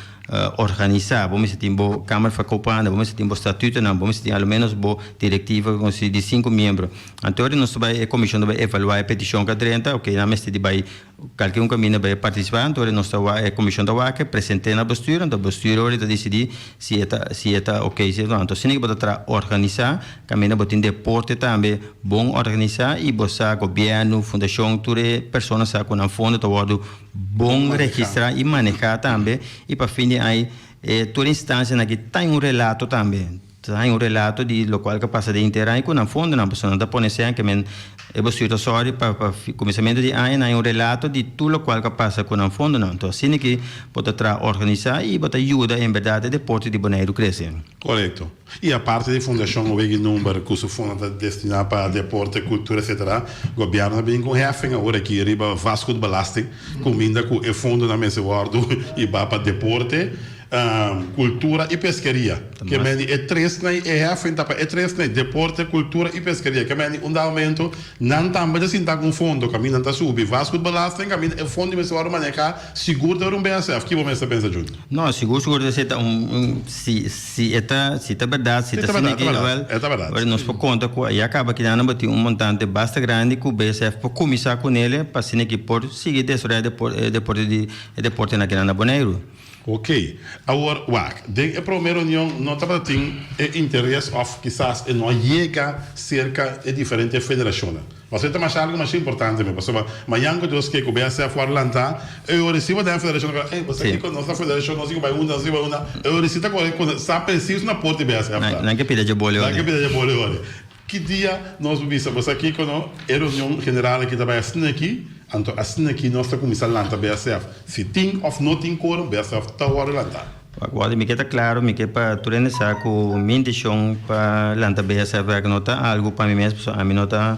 organisá, bo mester tin bo Kamer van Koophandel, bo mester tin bo statutonan, bo mester tin alomenos bo direktiva ku konsistí di sinku miembro. Anto ora nos ta bai e komishon ta bai evaluá e petishon ku a drenta, oke nan mester di bai Kalke un kaminda bai partisipá, anto ora nos ta wak, e komishon ta wak, present'é na bestuur, anto bestuur ora ta disidí si e ta, si e ta okey, si e no. Anto asina ke bo ta traha organisá, kaminda bo tin deporte tambe bon organisá i bo sa gobièrnu, fundashon, tur e persona sa ku nan fondo ta wòrdu bon registrá i manehá tambe i pa fin di aña e tur instansianan aki ta un relato tambe. Ta haña un relato di lokual ka pasa den henter aña ku nan fondonan, pasobra nan ta pone sean ke men e bestuur ta sòri pa pa kuminsamentu di aña nan haña un relato di tur lokual ka pasa ku nan fondonan. Enton asina ki bo ta traha organisá i bo ta yuda en bèrdat e deporte di Boneiru krese. Korekto. I aparte di Fundashon Owegi Number ku su fondo ta destiná pa deporte, kultura etcetera, gobièrnu ta bin ku un heffing awor aki riba vastgoedbelasting kuminda ku e fondonan mester wòrdu hibá pa deporte, Kultura i peskeria. Ke men di e tresnan i e heffing ta pa e tresnan, deporte, kultura i peskeria. Ke men di un dado momento nan tambe ta sinta ku un fondo kaminda nan ta subi vastgoedbelasting, kaminda e fondo mester wòrdu manehá sigur dor un BSF. Ki bo mester pensa Juni? No, sigur sigur esei ta un si si e ta si ta bèrdat si ta asina ki wèl nos por konta ku ya kaba kinan nan bo tin un montante basta grandi ku BSF por kuminsá kunele pa asina ki por sigui desaroyá e deporte di e deportenan kinan na Boneiru. Ok. Awor, wak, den e prome reunion no tabata tin e interes of kisas e no a yega serka e diferente federashonnan. Pasobra e ta masha algu masha importante mi, pasobra mañan ku Dios ke ku BSF wòrdu lantá, e ora si bo ta den federashon ta kore, ey, bo sa kiko, nos ta federashon, nos tin ku bai unda, nos tin ku bai unda, e ora si ta kore ku sa presis na por di BSF ta. Nan ke pida dje boli ora. Nan ke pida dje boli ora. Ki dia nos bo bisa, bo sa kiko no, e reunion general aki ta bai asina aki, anto asina aki nos ta kuminsá lanta BSF. Si tin òf no tin korum, BSF ta wòrdu lantá. Wak, Walter, mi ke ta klaro, mi ke pa tur hende sa ku mi intishon pa lanta BSF wèk no ta algu pa mi mes, pasobra ami no ta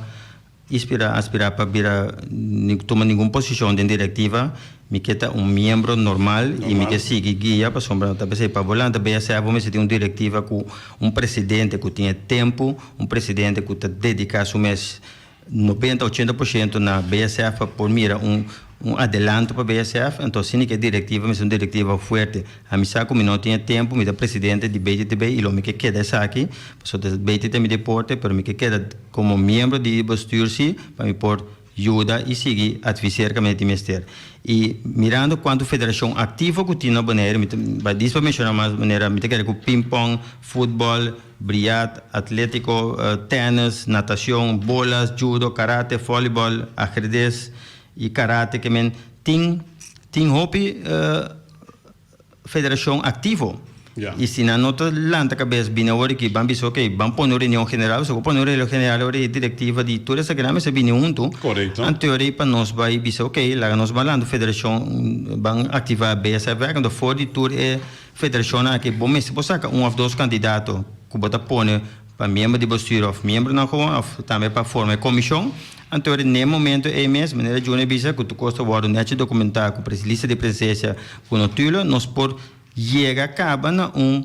Inspirá, aspirá pa bira ni tuma ningun posishon den direktiva, mi ke ta un miembro normal i mi ke sigui guia pasobra ta p'esei pa bo lanta BSF bo mester tin un direktiva ku un presidente ku tin e tempu, un presidente ku ta dediká su mes 90, 80% na BSF pa por mira un un adelanto pa BSF, anto asina ke direktiva mester un direktiva fuerte. Ami sa ku mi no tin e tempu, mi ta presidente di BTTB i lo mi ke keda esaki, pasobra BTT ta mi deporte, pero mi ke keda komo miembro di bestuur si, pa mi por yuda i sigui adviseer kaminda tin mester. I mirando kuantu federashon aktivo ku tin na Boneiru, mi ta bai dis pa menshoná mas manera mi ta kere ku pinpòn, futbòl, briat, atlétiko, tènis, natashon, bolas, judo, karate, vòlibòl, ajedrez i karate ke men tin tin hopi federashon aktivo. I si nan no ta lanta kabes bini awor aki ban bisa ok ban pone un reunion general pasobra ku pone un reunion general awor e direktiva di tur esakinan mester bini huntu. Anto ora pa nos bai bisa ok laga nos ban lanta un federashon ban aktiva BSF anto for di tur e federashonnan aki bo mester por saka un òf dos kandidato ku bo ta pone pa miembro di bestuur òf miembronan gewoon òf tambe pa forma e komishon. Anto n'e momento ei mes, manera Juni a bisa, ku tur kos ta wòrdu nèchi dokumentá ku lista di presensia ku notulo, nos por yega kaba na un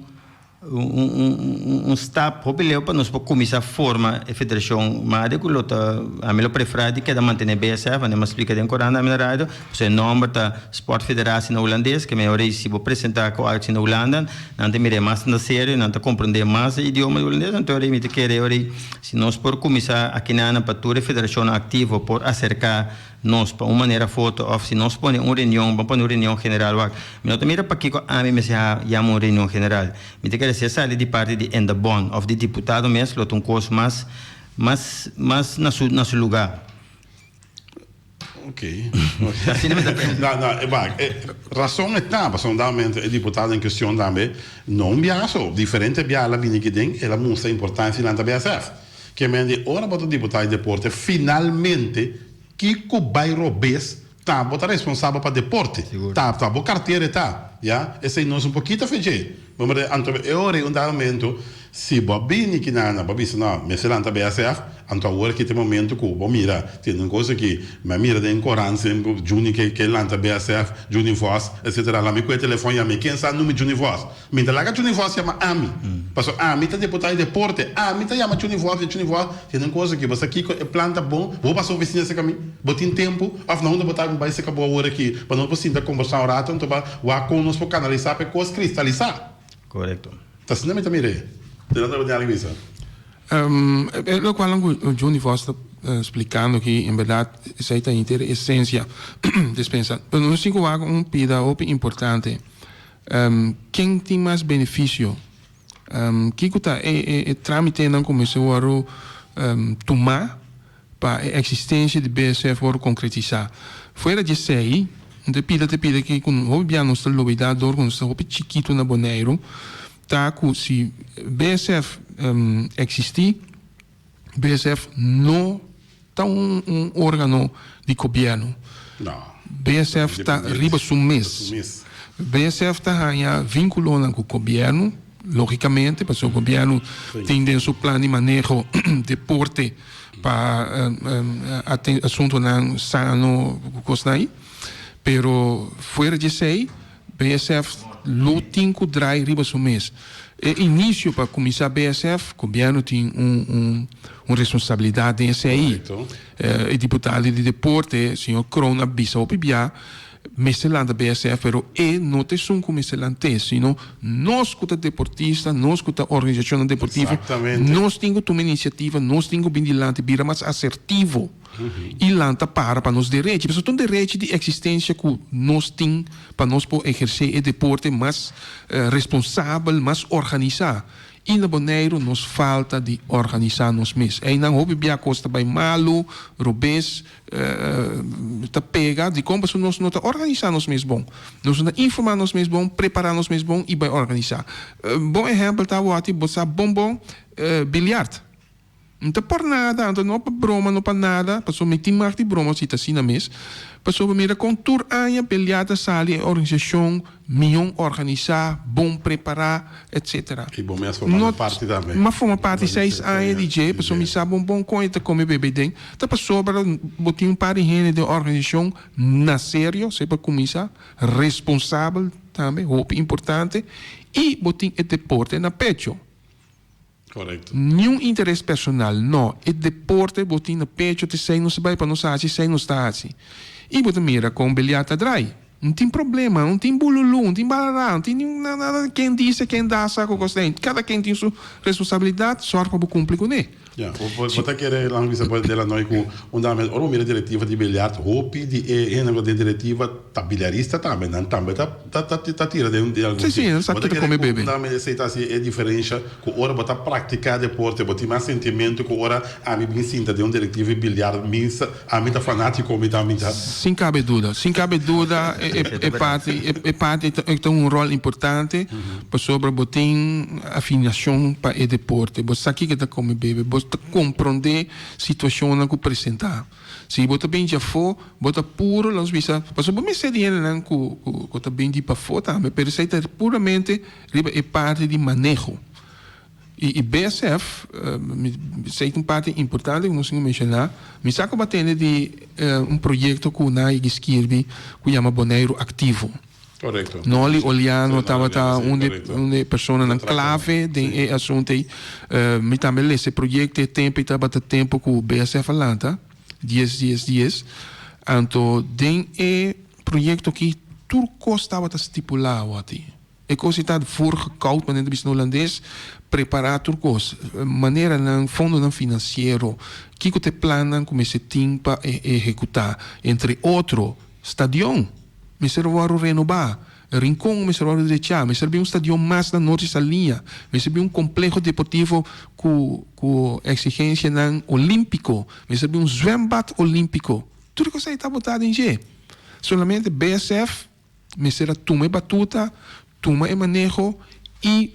un stap hopi leu pa nos por kuminsá forma e federashon madre ku lo ta, ami lo preferá di keda mantené BSF, manera mi a splika den korant ami na radio, pasobra e nòmber ta Sportfederatie na hulandes, ke mehor ei si bo presentá ku algu na Hulanda, nan ta mir'é mas na serio, nan ta komprendé mas e idioma di hulandes, anto mi ta kere ora ei Si nos por kuminsá akinan pa tur e federashonnan aktivo por aserká nos pa un manera foto òf si nos pone un reunion, ban pone un reunion general wak. Mi no ta mira pakiko ami mester ha yama un reunion general. Mi ta kere si e sali di parti di Endabon òf di diputado mes lo ta un kos mas mas mas na su na su lugá. Ok. Asina mi ta pensa. No, no, e wak, e rason e ta, pasobra damente e diputado en cuestion tambe no un biaha so, diferente biaha el a bini aki den, el a mustra importancia di lanta BSF. Ke men di ora bo ta diputado di deporte, finalmente kiko bai robes ta bo ta responsabel pa deporte. Sigur. Ta, ta bo cartera e ta, ya. Esei nos un pokito fe dje. Bo mira, anto e ora ei un dado momento, si bo a bini kinana, bo a bisa, no, mester lanta BSF, anto awor aki ta e momento ku bo mira, tende un kos aki, mi a mira den korant semper ku Juni ke ke lanta BSF, Juni Vos, etcetera, laga mi ku e telefòn yama mi, ken sa numi Juni Vos? Mi ta laga Juni Vos yama ami, pasobra ami ta deputado di deporte, ami ta yama Juni Vos, Juni Vos, tende un kos aki, bo sa kiko e plan ta bon, bo pasa ofisina serka mi, bo tin tempu, òf na unda bo ta, mi bai serka bo awor aki, pa nos por sinta kombersá un rato, anto pa Wak kon nos por kanalisá pa e kos kristalisá. Korekto. Ta asina mi ta mir'é. Te nan tabata tin algu bisa? E lokual ku Juni Vos ta splikando aki, en bèrdat esei ta henter e esensia. Despensa. Pero nos tin ku wak un pida hopi importante. Ken tin mas benefisio? Kiko ta e trámitenan ku mester wòrdu tumá pa e eksistensia di BSF wòrdu konkretisá? Fuera di esei, un ta pida ta pida ki ku hopi bia nos ta lobidá dor ku nos ta hopi chikitu na Boneiru, ta ku si BSF eksistí, BSF no ta un órgano di gobièrnu. BSF ta riba su mes. BSF ta haña vínkulonan ku gobièrnu, lógikamente, pasobra gobièrnu tin den su plan di maneho deporte pa asuntunan sano ku kosnan ei. Pero fuera di esei, BSF lo tin ku drai riba su mes. E inisio pa kuminsá BSF, gobièrnu tin un un responsabilidat den esei. E diputado di deporte, señor Kroon a bisa hopi bia, mester lanta BSF, pero e no ta esun ku mester lant'é, sino nos ku ta deportista, nos ku ta organisashonnan deportivo, nos tin ku tuma inisiativa, nos tin ku bin dilanti, bira mas asertivo. I lanta para pa nos derechi. Pasobra ta un derechi di eksistensia ku nos tin pa nos por ehersé e deporte mas responsabel, mas organisá. I na Boneiru nos falta di organisá nos mes. Einan hopi bia kos ta bai malu, robes ta pega. Dikon? Pasobra nos no ta organisá nos mes bon. Nos no ta informá nos mes bon, prepará nos mes bon i bai organisá. Bon ehèmpel ta awor bo sa bon bon biliart. N ta por nada, anto no pa broma, no pa nada, pasobra mi tin mag di broma si ta asina mes, pasobra mira kon tur aña peleá ta sali e organisashon mion organisá, bon prepará, etcetera. I bo mes forma parti tambe. Mi a forma parti seis aña di dje, pasobra mi sa bon bon kon e ta kome bebe den. Ta pasobra bo tin un par di hende den organisashon na serio, esei pa kuminsá, responsabel tambe, hopi importante, i bo tin e deporte na pecho. Correcto. Niun interes personal, no. E deporte bo tin na pecho ta esei nos ta bai pa nos haci, esei nos ta haci. Y bo ta mira con Beliar ta draai. No tin problema, no tin bululu, no tin barara, no tin niun nada, ken dice, ken da, sa cu cos den. Cada ken tin su responsabilidad, zorg pa bo cumpli cune. Ya, bo bo ta kere lan bisa bo de la noi cu un dame, ora bo mira directiva di biliard, hopi di e hende cu ta den directiva ta biliarista tambe, nan tambe ta ta ta ta tira den den algun Sí, sí, nan sa Bo ta ki ta kere come cu bebe. un dame esey ta haci e diferencia cu ora bo ta practica deporte, bo tin mas sentimento cu ora ami bin sinta den un directiva di biliard, mi sa, ami ta fanatico, mi ta, mi ta. Sin cabe duda, sin cabe duda e e e parti e e parti ta ta un rol importante. Pasobra bo tin afinacion pa e deporte, bo sa kiko ta come bebe, bo ta comprende situacionnan cu presenta. Si bo ta bin djafó, bo ta puro, lanos bisa, pasobra bo mester di hendenan cu cu ta bin di pafó tambe, pero esey ta puramente riba e parti di maneho. Y BSF, esey ta un parti importante cu nos tin cu menciona, mi sa cu bo a tende di un proyecto cu nan a yega skirbi cu yama Boneiru Activo. Correcto. Nolly Oliano tabata un di un di e personanan clave den e asunto ei. Mi tambe lesa e proyecto e tempo ei tabata tempo cu BSF a lanta, dies dies dies. Anto den e proyecto aki tur cos tabata stipula awor. E cos ei ta voorgekoud, manera ta bisa na Holandes, prepara tur cos, maneranan, fondonan financiero, kico ta e plannan cu mester tin pa ehecuta, entre otro, stadion mester wòrdu renobá, Rincon mester wòrdu drechá, mester bin un stadion mas na Norte Saliña, mester bin un compleho deportivo cu cu exigencianan olimpico, mester bin un zwembad olimpico. Tur e kos ei tabata den dje. Solamente BSF mester a tuma e batuta, tuma e maneho i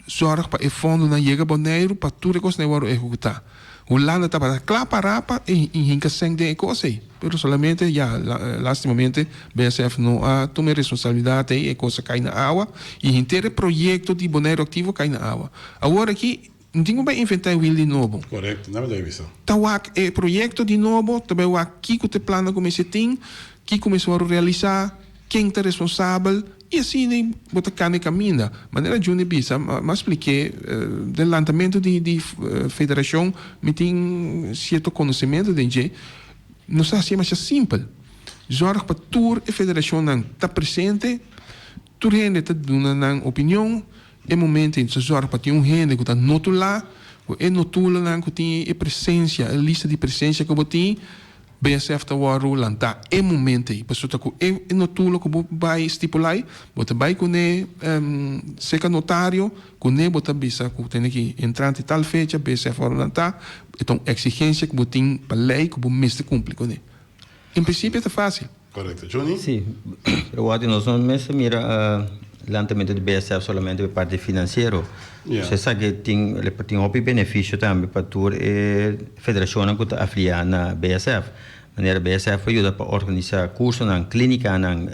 zòrg pa e fondonan yega Boneiru pa tur e kosnan ei wòrdu ehekutá. Hulanda tabata kla pará pa hinka sèn den e kos ei, pero solamente ya lastimamente BSF no a tuma e responsabilidat ei, e kos a kai na awa i henter e proyekto di Boneiru Aktivo a kai na awa. Awor aki No tin ku bai inventá e wiel di nobo. Korekto, nan ta bisa. Ta wak e proyekto di nobo, ta bai wak kiko ta e plannan ku mester tin, kiko mester wòrdu realisá, ken ta responsabel, i asina bo ta kanda e kaminda. Manera Juni bisa, mi a splik'é, den lantamentu di di federashon mi tin sierto konosementu den dje, nos ta hasié masha simpel. Zòrg pa tur e federashonnan ta presente, tur hende ta duna nan opinion. E momento ei ta zòrg pa tin un hende ku ta notulá, ku e notulanan ku tin e presensia, e lista di presensia ku bo tin, BSF ta wòrdu lantá e momento ei. Pasobra ta ku e notula ku bo bai stipulá ei, bo ta bai kuné serka notario, kuné bo ta bisa ku tene ki entrante tal fecha BSF wòrdu lantá. E ta un eksigensia ku bo tin pa lei ku bo mester kumpli kuné. En prinsipio ta fásil. Correcto. Johnny? Sí, pero wak nos no mester mira lantamento di BSF solamente pa parti financiero. Ja. Nos sa ke tin tin hopi beneficio tambe pa tur e federacionnan ku ta afiliá na BSF. Manera BSF por yuda pa organisa cursonan, clinicanan,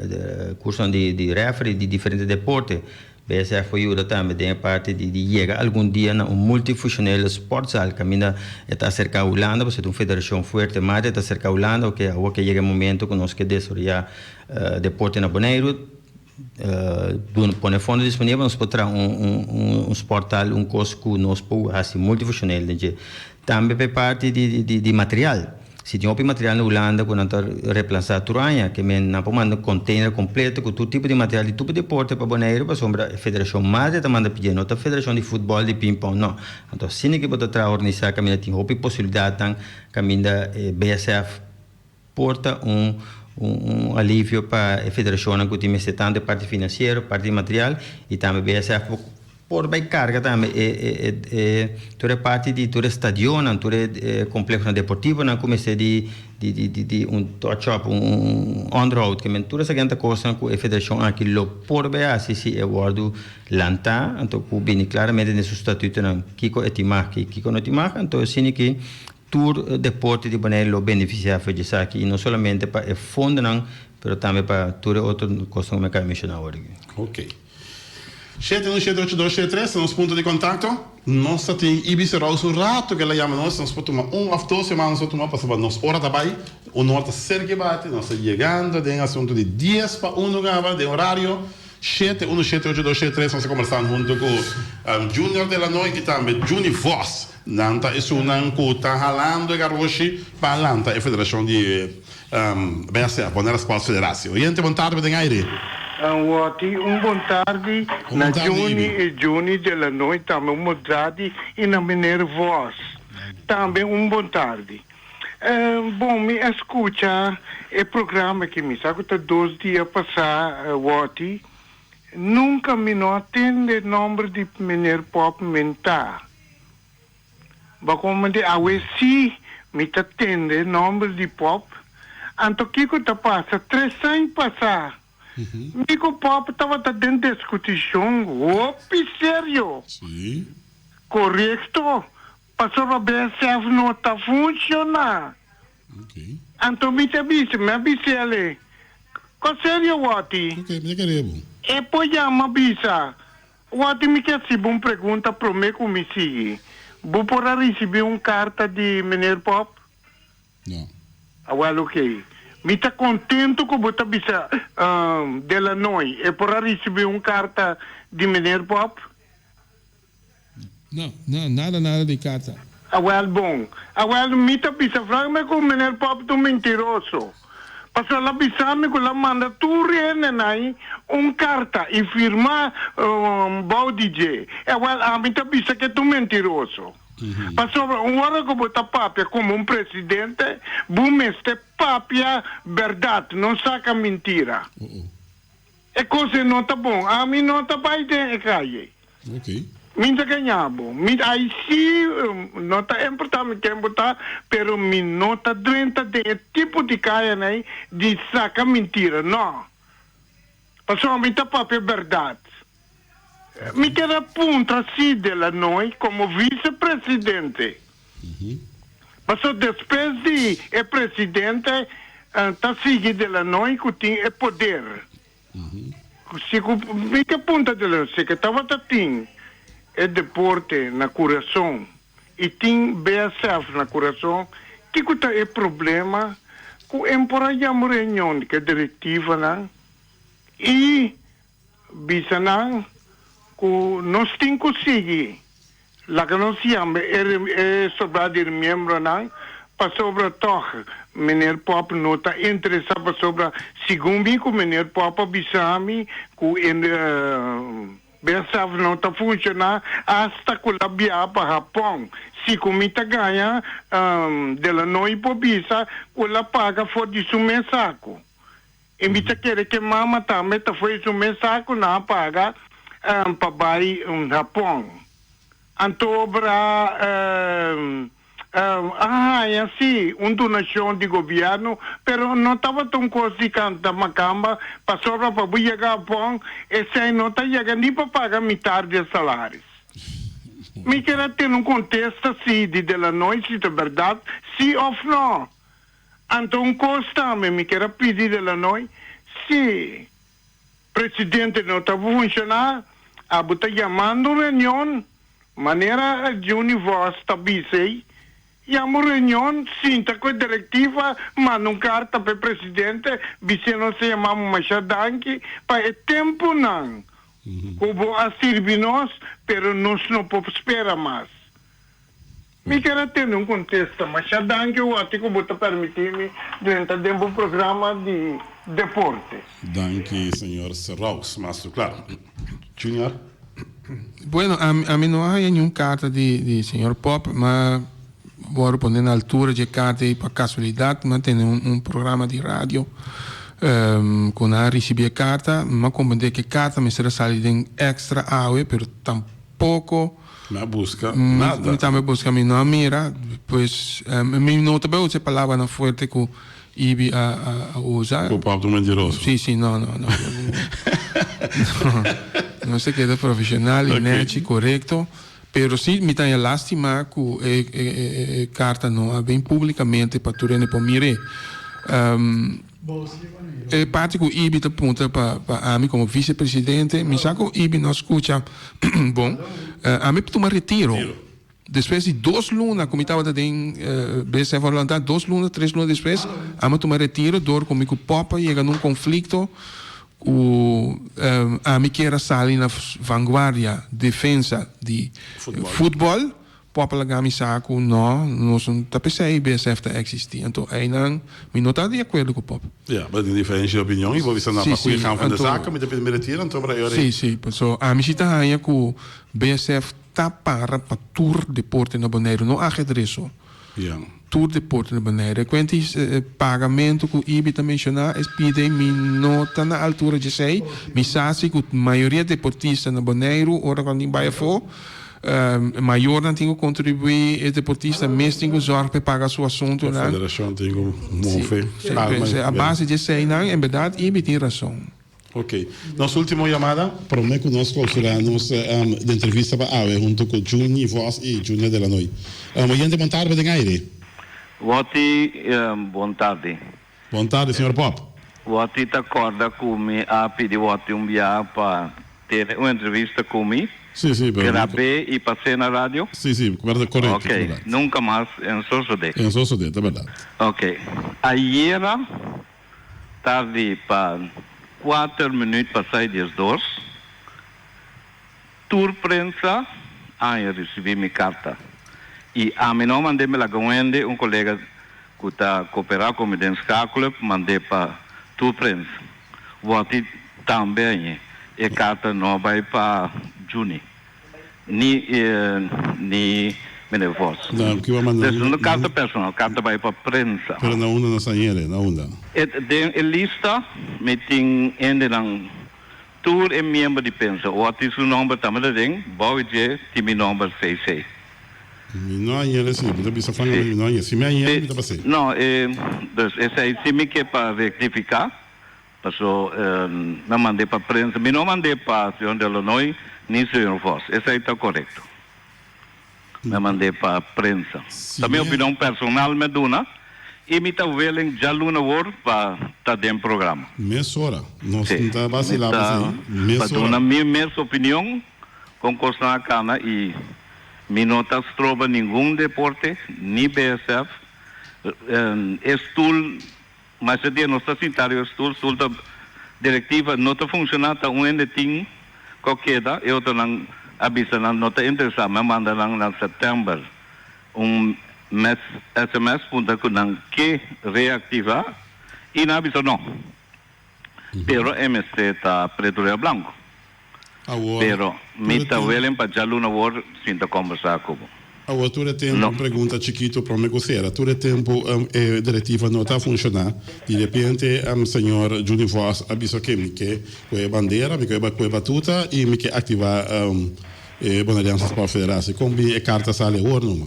cursonan di di referee di diferente deporte. BSF por yuda tambe den e parti di di yega algun dia na un multifunctionele sportzaal kaminda e ta aserká Hulanda pasobra ta un federashon fuerte mari e ta aserká Hulanda oke awor ke yega e momento ku nos ke desaroyá deporte na Boneiru duna pone fondo disponibel nos por traha un un un sporthal un kos ku nos por hasi multifunctioneel den dje. Tambe pa e parti di di di material. Si tin hopi material na Hulanda ku nan ta replansa tur aña, ke men nan por manda un container kompleto ku tur tipo di material di tur deporte pa Boneiru pasobra e federashon madre ta manda pidie, no ta federashon di futbòl di pinpòn no. Anto asina ke bo ta traha organisá kaminda tin hopi posibilidatnan kaminda e BSF por ta un un alivio pa e federashonnan ku tin mester tantu e parti finansiero, parti di material i tambe BSF por Por bai carga tambe e e e tur e parti di tur e stadionnan, tur e complehonan deportivonan cu mester di di di di di un touch up, un un onderhoud. Ke men tur esaki nan ta cosnan cu e federacion aki lo por bai haci si e wordo lanta, anto cu bini claramente den su statutonan kico e tin mag y kico no tin mag. Anto asina ki tur deporte di Bonaire lo beneficia for di esaki y no solamente pa e fondonan pero tambe pa tur e otro cosnan cu mi a caba menciona awor aki. Ok. Shete un shete ocho dos shete tres ta nos punto di kontakto. Nos ta tin Ibis Rouse un rato ku el a yama nos, nos por tuma un òf dos yamada nos por tuma pasobra nos ora ta bai, un ora ta serka e bati, nos ta yegando den asuntu di dies pa uno kaba den orario. Shete uno shete ocho dos shete tres nos ta kombersando huntu ku Junior Delanoy i tambe Juni Vos. Nan ta esunnan ku ta halando e garoshi pa lanta e federashon di BSF, Bonaire Sports Federatie. Oyente, bon tardi, bo den aire. Wòti, un bon tardi Un na bon tardi, Juni Ibi. i Juni de la Noy tambe un bon tardi i na meneer Vos tambe un bon tardi. Bon, mi a skucha e programa aki, mi sa ku ta dos dia pasá, Wòti. Nunka mi no a tende nòmber di meneer Pòp mentá. Bo como di awe si mi ta tende nomber di Pop, anto kico ta pasa? Tres añ pasa mi cu Pop tabata den discuticion hopi serio. Corecto, pasobra BSF no ta funciona. Anto mi ta bisa, mi a bis'el, Con serio Watty? E por yama bisa, Wati mi ke hasibo un pregunta prome ku mi sigui. Bo por a risibi un karta di meneer Pop? No. Awel oke. Mi ta kontento ku bo ta bisa Delanoy e por a risibi un karta di meneer Pop? No, no, nada nada di karta. Awel bon. Awel mi ta bisa frankamente ku meneer Pop ta un mentiroso. Pasobra el a bisa mi ku el a manda tur hendenan un karta i firma bou di dje. Awel ami ta bisa ku e ta un mentiroso. Pasobra un ora ku bo ta papia komo un presidente, bo mester papia bèrdat, no saka mintira. E kos ei no ta bon. Ami no ta bai den e kaye. Mi ta gaña bo. Mi ai si no ta importa mi ken bo ta, pero mi no ta drenta den e tipo di kayanan di saka mintira, no. Pasobra mi ta papia bèrdat. Mi keda puntra si Delanoy komo visepresidente. Pasobra despues di e presidente ta sigui Delanoy ku tin e poder. Si ku mi ke puntra Delanoy si ke tabata tin e deporte na kurason i tin BSF na kurason, kiko ta e problema ku en por a yama un reunion di ke direktivanan i Bisa nan ku nos tin ku sigui laga nos yama e sobrá di miembronan pasobra tòg Meneer Pop no ta interesá pasobra segun mi ku Meneer Pop a bisa mi ku e BSF no ta funshoná asta ku la biaha pa Hapon si ku mi ta gaña Delanoy por bisa ku el a paga for di su mes saku. I mi ta kere ke mama tambe ta fo'i su mes saku nan a paga pa bai Hapon. Anto obra a haña si un donashon di gobièrnu, pero no tabata un kos di kanta makamba, pasobra pa bo yega Hapon esei no ta yega ni pa paga mitar di e salaris. Mi kere a tene un kontesta si di Delanoy si ta bèrdat si òf no. Anto un kos tambe mi kier a pidi Delanoy, si presidente no ta funshoná, abo ta yamando un reunion, manera Juni Vos ta bisa ei, yama un reunion, sinta ku e direktiva, manda un karta pa e presidente, bis'é nos ta yamamo masha danki pa e tempunan ku bo a sirbi nos, pero nos no por spera mas. Mi kier a tende un kontesta. Masha danki Watty ku bo ta permití mi drenta den bo programa di deporte. Danki señor Serraux. Mas tu klar. Junior. Bueno, ami no a haña niun karta di di señor Pop, ma wòrdu pone na altura dje karta ei pa kasualidat mi a tene un programa di radio ku nan a risibí e karta. Mi a komprendé ku e karta mester a sali den Extra awe, pero tampoko. Mi a buska nada. Mi tambe buska, mi no a mira. Pues mi no ta bay usa e palabranan fuerte ku Ibi a usa. Ku papia un mentiroso. Si, si, no, no, no. Nos ta keda profesional i nechi, korekto. Pero si mi ta haña lastima ku e karta no a bin publikamente pa tur hende por mir'é. E parti ku Ibi ta puntra pa ami komo visepresidente, mi sa ku Ibi no a skucha bon. Ami a tuma retiro despues di dos luna ku mi tabata den BSF Orlando, dos luna, tres luna despues ami a tuma retiro dor ku mi ku Pop a yega na un konflikto ku ami kier a sali na vanguardia defensa di futbòl. Pòp a laga mi sa ku nò, nos no ta p'esei BSF ta eksistí. Anto einan mi no ta di akuerdo ku Pòp. Ya, bo tin diferensha di opinion i bo bisa no, pa kuye gaan van de zaka mi ta pidi mi retiro, anto por ayora ei. Sí, sí, paso ami si ta haña ku BSF ta para pa tur deporte na Boneiru, no ajedres so. Ya. Tur deporte na Boneiru. E kuenti pagamentu ku Ibi ta menshoná es pidi mi no ta na altura djesei. Mi sa si ku mayoria deportista na Boneiru ora ku nan tin bai afó, Mayornan tin ku kontribuí, e deportista mes tin ku zòrg pa e paga su asuntunan. E federashon tin ku move. Sí, a base di eseinan, en bèrdat Ibi tin rason. Ok. Nos último yamada, promé ku nos klousurá nos entrevista pa awe huntu ku Juni Vos i Junior Delanoy. Oyente, bon tarde den aire. Wòti, bon tardi. Bon tardi, señor Pop. Wòti ta kòrda ku mi a pidi Wòti un biaha pa tene un entrevista ku mi, Sí, sí, pero grab'é i pas'é na radio? Sí, sí, bèrdat, korekto, ta bèrdat. Ok, nunka mas en sosodé. En sosodé, ta bèrdat. Ok, ayera tardi pa kuater minüt pasá e diesdos, tur prensa a haña risibí mi karta i ami no a mand'é, mi laga un hende, un kolega ku ta koperá ku mi den Schaakclub mand'é pa tur prensa. Wòti tambe añe e karta no a bai pa Juni ni ni Meneer Vos. Na ki bo manda? Dus no karta personal, karta bai pa prensa. Pero na unda nos a yere? Na unda? E den e lista mi tin hendenan. Tur e miembro di prensa o tin su nomber tambe den, bou dje tin mi nomber CC. Mi no a haña si, mi ta bisa francamente mi no a haña. Si mi a haña, mi ta pas'é. No, dus esei si mi ke pa rectifica, paso mi a mand'é pa prensa, mi no a mand'é pa señor Delanoy ni señor Vos, esei ta corecto. Mi a mand'é pa prensa. Ta mi opinion personal mi a duna y mi ta willing djaluna awor pa ta den programa. Mesora. Nos no ta vacila pa esei. Mesora. Pa duna mi mes opinion con cosnan a cana y mi no ta stroba ningun deporte ni BSF. E stoel Masha dia nos ta sinta riba stoel, stoel ta directiva no ta funciona, ta un hende tin cu keda, e otronan a bisa nan no ta interesa, mi a manda nan na september un mes sms puntra cu nan ke reactiva y nan a bisa no, pero e mester ta preto riba blanco, pero mi ta willing pa djaluna awor sinta combersa cu bo. Awor tur e tempu, un pregunta chikitu prome ku sera, tur e tempu e direktiva no ta funshoná, di repente señor Juni Vos a bisa oke mi ke ku e bandera, mi ke ku e batuta i mi ke aktivá e Boneriaanse Sport Federatie. Kon bin e karta sali awor numa?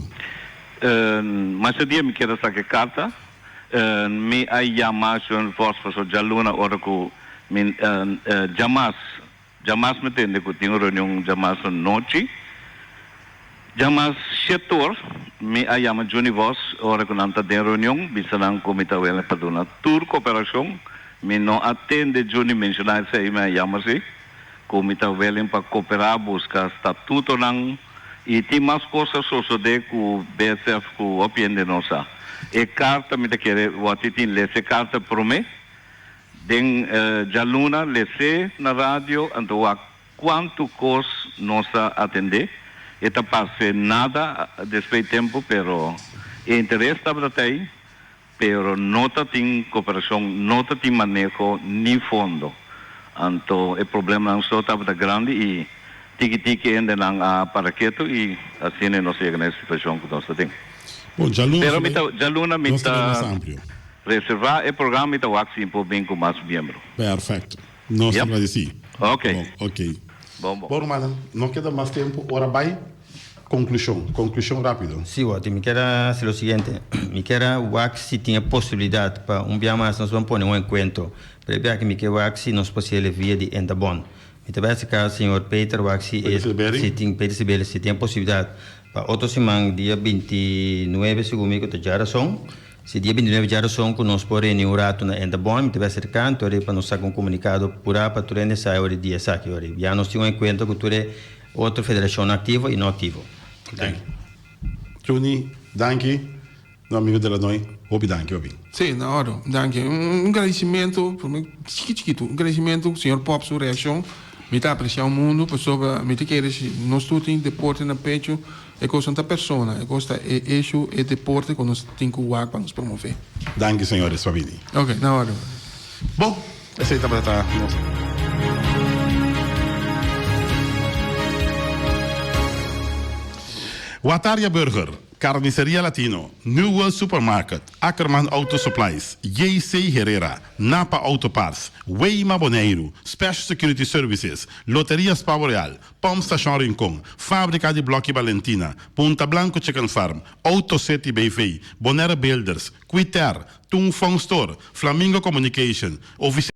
Masha dia mi kier a saka e karta, mi a yama señor Vos pasobra djaluna ora ku mi djamas Djamas mi tende ku tin un reunion djamas nochi. Djamas shetor mi a yama Juni Vos ora ku nan ta den reunion, bisa nan ku mi ta wele pa duna tur koperashon. Mi no a tende Juni menshoná esei, mi a yama si ku mi ta welen pa koperá, buska statutonan i tin mas kos a sosodé ku BSF ku hopi hende no sa. E karta mi ta kere wòrdu tin lesa e karta promé. Den djaluna les'é na radio anto wak kuantu kos nos a atendé. E ta parse nada despues di tempu pero e interes tabata t'ei pero no ta tin koperashon, no ta tin maneho ni fondo. Anto e problemanan so tabata grandi i tiki tiki hendenan a para ketu i asina nos a yega na e situashon ku nos ta den. Bon, djaluna Pero mi ta djaluna mi nos ta ta mas amplio. Reservá e programa i ta wak si por bin ku mas miembro. Perfecto. Nos ta Yep. gradisí. Ok. Bon, ok. Bon, bon. Bon, rumannan, no keda mas tempu. Ora bai. Konklushon. Konklushon rápido. Sí, Walter, mi kier a hasi lo siguiente. Mi kier a wak si tin e posibilidat pa un bia mas nos ban pone un enkuentro. Pero e bia aki mi kier wak si nos por hasiel e via di Entabon. Mi ta bai aserká señor Peter wak si Peter e Silberi. si tin Peter Silberi si tin e posibilidat pa otro siman dia 29 segun mi ku ta djarason. Si dia 29 djarason ku nos por reuní un ratu na Entabon, mi ta bai aserká anto ora pa nos saka un komunikado purá pa tur hende sa e ora di dia esaki. Ora ya nos tin un enkuentro ku tur e otro federashonnan aktivo i no aktivo. Ok. Juni, danki. No amigo Delanoy, hopi danki pa bin. Sí, na orde. Danki. Un gradisimentu, por mi chiki chikitu, un gradisimentu ku señor Pop su reakshon. Mi ta apresiá un mundu pasobra mi ta kere si nos tur tin deporte na pechu, e kos no ta persona, e kos ta e eshu, e deporte ku nos tin ku wak pa nos promové. Danki señores pa bini. Ok, na orde. Bon, esei tabata nos. Wataria Burger, Carniceria Latino, New World Supermarket, Ackerman Auto Supplies, JC Herrera, Napa Auto Parts, Weima Boneiru, Special Security Services, Loteria Spa Boreal, Pump Station Rincon, Fabrica di Blokkie Balentina, Punta Blanco Chicken Farm, Auto City BV, Bonaire Builders, Quiter, Tung Fong Store, Flamingo Communication, Oficina.